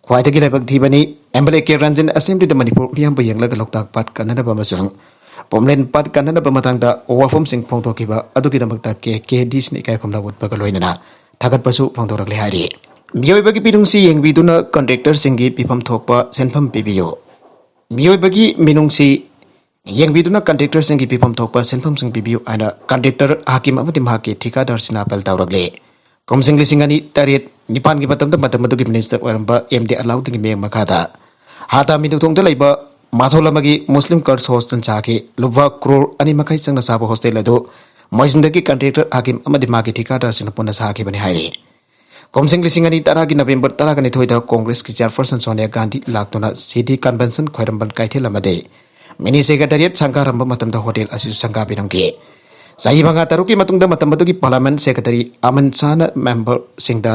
ꯈ꯭ꯋꯥꯏꯗꯒꯤ ꯂꯥꯏꯕꯛ ꯊꯤꯕꯅꯤ꯫ M L A K Ranjan ꯑꯁꯦꯝꯕ꯭ꯂꯤꯗ ꯃꯅꯤꯄꯨꯔ ꯃꯤꯌꯥꯝꯕꯨ ꯌꯦꯡꯂꯒ ꯂꯣꯛꯇꯥꯛ ꯄꯥꯠ ꯀꯟꯅꯅꯕ ꯑꯃꯁꯨꯡ ꯄꯣꯝꯂꯦꯟ ꯄꯥꯠ ꯀꯟꯅꯅꯕ ꯃꯇꯥꯡꯗ ꯋꯥꯐꯝꯁꯤꯡ ꯐꯣꯡꯗꯣꯛꯈꯤꯕ ꯑꯗꯨꯒꯤꯗꯃꯛꯇ ꯀꯦ ꯀꯦ ꯗꯤ ꯁꯤꯅ ꯏꯀꯥꯏ ꯈꯨꯝꯅꯕ ꯎꯠꯄꯒ ꯂꯣꯏꯅꯅ ꯊꯥꯒꯠꯄꯁꯨ ꯐꯣꯡꯗꯣꯔꯛꯂꯦ ꯍꯥꯏꯔꯤ꯫ ꯃꯤꯑꯣꯏꯕꯒꯤ ꯄꯤꯅꯨꯡꯁꯤ ꯌꯦꯡꯕꯤꯗꯨꯅ ꯀꯟꯇ꯭ꯔꯦꯛꯇꯔꯁꯤꯡꯒꯤ ꯄꯤꯐꯝ ꯊꯣꯛꯄ ꯁꯦꯟꯐꯝ ꯄꯤꯕꯤꯌꯨ꯫ ꯃꯤꯑꯣꯏꯕꯒꯤ ꯃꯤꯅꯨꯡꯁꯤ ꯌꯦꯡꯕꯤꯗꯨꯅ ꯀꯟꯇ꯭ꯔꯦꯛꯇꯔꯁꯤꯡꯒꯤ ꯄꯤꯐꯝ ꯊꯣꯛꯄ ꯁꯦꯟꯐꯝꯁꯤꯡ ꯄꯤꯕꯤꯌꯨ ꯍꯥꯏꯅ ꯀꯟꯇ꯭ꯔꯦꯛꯇꯔ ꯍꯥꯀꯤꯝ ꯑꯃꯗꯤ ꯃꯍꯥꯛꯀꯤ ꯊꯤꯀꯥꯗꯥꯔꯁꯤꯡꯅ ꯑꯄꯤꯜ ꯇꯧꯔꯛꯂꯤ꯫ ꯀꯨꯝꯖꯤꯡ ꯂꯤꯁꯤꯡ ꯑꯅꯤ ꯇꯔꯦꯠ ꯅꯤꯄꯥꯟꯒꯤ ꯃꯇꯝꯗ ꯃꯇꯝ ꯑꯗꯨꯒꯤ ꯃꯤꯅꯤꯁꯇꯔ ꯑꯣꯏꯔꯝꯕ ꯑꯦꯝ ꯗꯤ ꯑꯂꯥꯎꯗꯤꯟꯒꯤ ꯃꯤꯠꯌꯦꯡ ꯃꯈꯥꯗ ꯍꯥꯇꯥ ꯃꯤꯅꯨꯊꯣꯡꯗ ꯂꯩꯕ ꯃꯥꯊꯣꯜ ꯑꯃꯒꯤ ꯃꯨꯁꯂꯤꯝ ꯀꯔꯁ ꯍꯣꯁꯇꯦꯜ ꯁꯥꯈꯤ꯫ ꯂꯨꯄꯥ ꯀ꯭ꯔꯣꯔ ꯑꯅꯤ ꯃꯈꯥꯏ ꯆꯪꯅ ꯁꯥꯕ ꯍꯣꯁꯇꯦꯜ ꯑꯗꯨ ꯃꯣꯏꯖꯤꯡꯗꯒꯤ ꯀꯟꯇ꯭ꯔꯦꯛꯇꯔ ꯍꯥꯀꯤꯝ ꯑꯃꯗꯤ ꯃꯥꯒꯤ ꯊꯤꯀꯥꯗꯥꯔꯁꯤꯡꯅ ꯄꯨꯟꯅ ꯁꯥꯈꯤꯕꯅꯤ ꯍꯥꯏꯔꯤ꯫ ꯀꯨꯝꯁꯤꯡ ꯂꯤꯁꯤꯡ ꯑꯅꯤ ꯇꯔꯥꯒꯤ ꯅꯕꯦꯝꯕꯔ ꯇꯔꯥꯒ ꯅꯤꯊꯣꯏꯗ ꯀꯣꯡꯒ꯭ꯔꯦꯁꯀꯤ ꯆꯤꯌꯔꯄꯔꯁꯟ ꯁꯣꯅꯤꯌꯥ ꯒꯥꯟꯙꯤ ꯂꯥꯛꯇꯨꯅ ꯁꯤꯇꯤ ꯀꯟꯚꯦꯟꯁꯟ ꯈ꯭ꯋꯥꯏꯔꯝꯕꯟ ꯀꯩꯊꯦꯜ ꯑꯃꯗꯤ ꯃꯤꯅꯤ ꯁꯦꯀ꯭ꯔꯦꯇꯔꯤꯌꯦꯠ ꯁꯪꯒꯥꯔꯝꯕ ꯃꯇꯝꯗ ꯍꯣꯇꯦꯜ ꯑꯁꯤꯁꯨ ꯁꯪꯒꯥꯕꯤꯔꯝꯈꯤ꯫ ꯆꯍꯤ ꯃꯉꯥ ꯇꯔꯨꯛꯀꯤ ꯃꯇꯨꯡꯗ ꯃꯇꯝ ꯑꯗꯨꯒꯤ ꯄꯥꯔꯂꯤꯌꯥꯃꯦꯟ ꯁꯦꯀ꯭ꯔꯦꯇꯔꯤ ꯑꯃꯟ ꯁꯥꯍꯅ ꯃꯦꯝꯕꯔꯁꯤꯡꯗ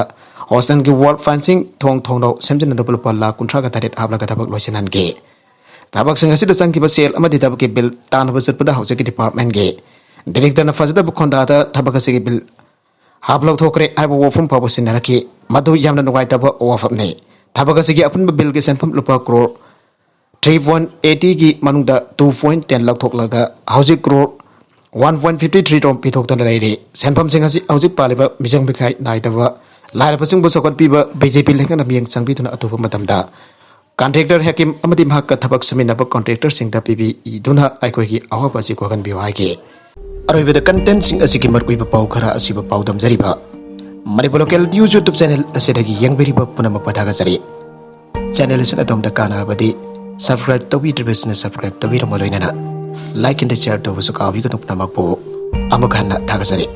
ꯍꯣꯁꯇꯦꯜꯒꯤ ꯋꯥꯜ ꯐꯦꯟꯁꯤꯡ, ꯊꯣꯡ ꯊꯣꯡꯅꯥꯎ ꯁꯦꯝꯖꯤꯟꯅꯅꯕ ꯂꯨꯄꯥ ꯂꯥꯈ ꯀꯨꯟꯊ꯭ꯔꯥꯒ ꯇꯔꯦꯠ ꯍꯥꯞꯂꯒ ꯊꯕꯛ ꯂꯣꯏꯁꯤꯟꯍꯟꯈꯤ꯫ ꯊꯕꯛꯁꯤꯡ ꯑꯁꯤꯗ ꯆꯪꯈꯤꯕ ꯁꯦꯜ ꯑꯃꯗꯤ ꯊꯕꯛꯀꯤ ꯕꯤꯜ ꯇꯥꯟꯅꯕ ꯆꯠꯄꯗ ꯍꯧꯖꯤꯛꯀꯤ ꯗꯤꯄꯥꯔꯠꯃꯦꯟꯒꯤ ꯗꯤꯔꯦꯛꯇꯔꯅ ꯐꯖꯗꯕ ꯈꯣꯟꯗꯥꯗ ꯊꯕꯛ ꯑꯁꯤꯒꯤ ꯕꯤꯜ ꯍꯥꯞ ꯂꯧꯊꯣꯛꯈ꯭ꯔꯦ ꯍꯥꯏꯕ ꯋꯥꯐꯝ ꯐꯥꯎꯕ ꯁꯤꯟꯅꯔꯛꯈꯤ꯫ ꯃꯗꯨ ꯌꯥꯝꯅ ꯅꯨꯡꯉꯥꯏꯇꯕ ꯋꯥꯐꯝꯅꯤ꯫ ꯊꯕꯛ ꯑꯁꯤꯒꯤ ꯑꯄꯨꯟꯕ ꯕꯤꯜꯒꯤ ꯁꯦꯟꯐꯝ ꯂꯨꯄꯥ ꯀ꯭ꯔꯣꯔ ꯊ꯭ꯔꯤ ꯄꯣꯏꯟ ꯑꯩꯠꯇꯤꯒꯤ ꯃꯅꯨꯡꯗ ꯇꯨ ꯄꯣꯏꯟ ꯇꯦꯟ ꯂꯧꯊꯣꯛꯂꯒ ꯍꯧꯖꯤꯛ crore one point fifty three ꯔꯣꯝ ꯄꯤꯊꯣꯛꯇꯅ ꯂꯩꯔꯤ꯫ ꯁꯦꯟꯐꯝꯁꯤꯡ ꯑꯁꯤ ꯍꯧꯖꯤꯛ ꯄꯥꯜꯂꯤꯕ ꯃꯤꯆꯪ ꯃꯤꯈꯥꯏ ꯅꯥꯏꯗꯕ ꯂꯥꯏꯔꯕꯁꯤꯡꯕꯨ ꯆꯥꯎꯈꯠꯄꯤꯕ ꯕꯤ ꯖꯦ ꯄꯤ ꯂꯩꯉꯥꯛꯅ ꯃꯤꯠꯌꯦꯡ ꯆꯪꯕꯤꯗꯨꯅ ꯑꯊꯨꯕ ꯃꯇꯝꯗ ꯀꯟꯇ꯭ꯔꯦꯛꯇꯔ ꯍꯦꯀꯤꯝ ꯑꯃꯗꯤ ꯃꯍꯥꯛꯀ ꯊꯕꯛ ꯁꯨꯃꯤꯟꯅꯕ ꯀꯟꯇ꯭ꯔꯦꯛꯇꯔꯁꯤꯡꯗ ꯄꯤꯕꯤꯗꯨꯅ ꯑꯩꯈꯣꯏꯒꯤ ꯑꯋꯥꯕ ꯑꯁꯤ ꯀꯣꯛꯍꯟꯕꯤꯌꯨ ꯍꯥꯏꯈꯤ꯫ ꯑꯔꯣꯏꯕꯗ ꯀꯟꯇꯦꯟꯁꯤꯡ ꯑꯁꯤꯒꯤ ꯃꯔꯨꯑꯣꯏꯕ ꯄꯥꯎ ꯈꯔ ꯑꯁꯤꯕꯨ ꯄꯥꯎꯗꯝꯖꯔꯤꯕ Manipur local news YouTube channel ꯑꯁꯤꯗꯒꯤ ꯌꯦꯡꯕꯤꯔꯤꯕ ꯄꯨꯝꯅꯃꯛꯄꯨ ꯊꯥꯒꯠꯆꯔꯤ꯫ ꯆꯦꯅꯦꯜ ꯑꯁꯤꯅ ꯑꯗꯣꯝꯗ ꯀꯥꯟꯅꯔꯕꯗꯤ ꯁꯕꯁꯀ꯭ꯔꯥꯏꯕ ꯇꯧꯕꯤꯗ꯭ꯔꯤꯕꯁꯤꯡꯅ ꯁꯕꯁꯀ꯭ꯔꯥꯏꯕ ꯇꯧꯕꯤꯔꯝꯃꯨ, ꯂꯣꯏꯅꯅ ꯂꯥꯏꯛ ꯑꯃꯗꯤ ꯁꯤꯌꯔ ꯇꯧꯕꯁꯨ ꯀꯥꯎꯕꯤꯒꯅꯨ꯫ ꯄꯨꯝꯅꯃꯛꯄꯨ ꯑꯃꯨꯛ ꯍꯟꯅ ꯊꯥꯒꯠꯆꯔꯤ꯫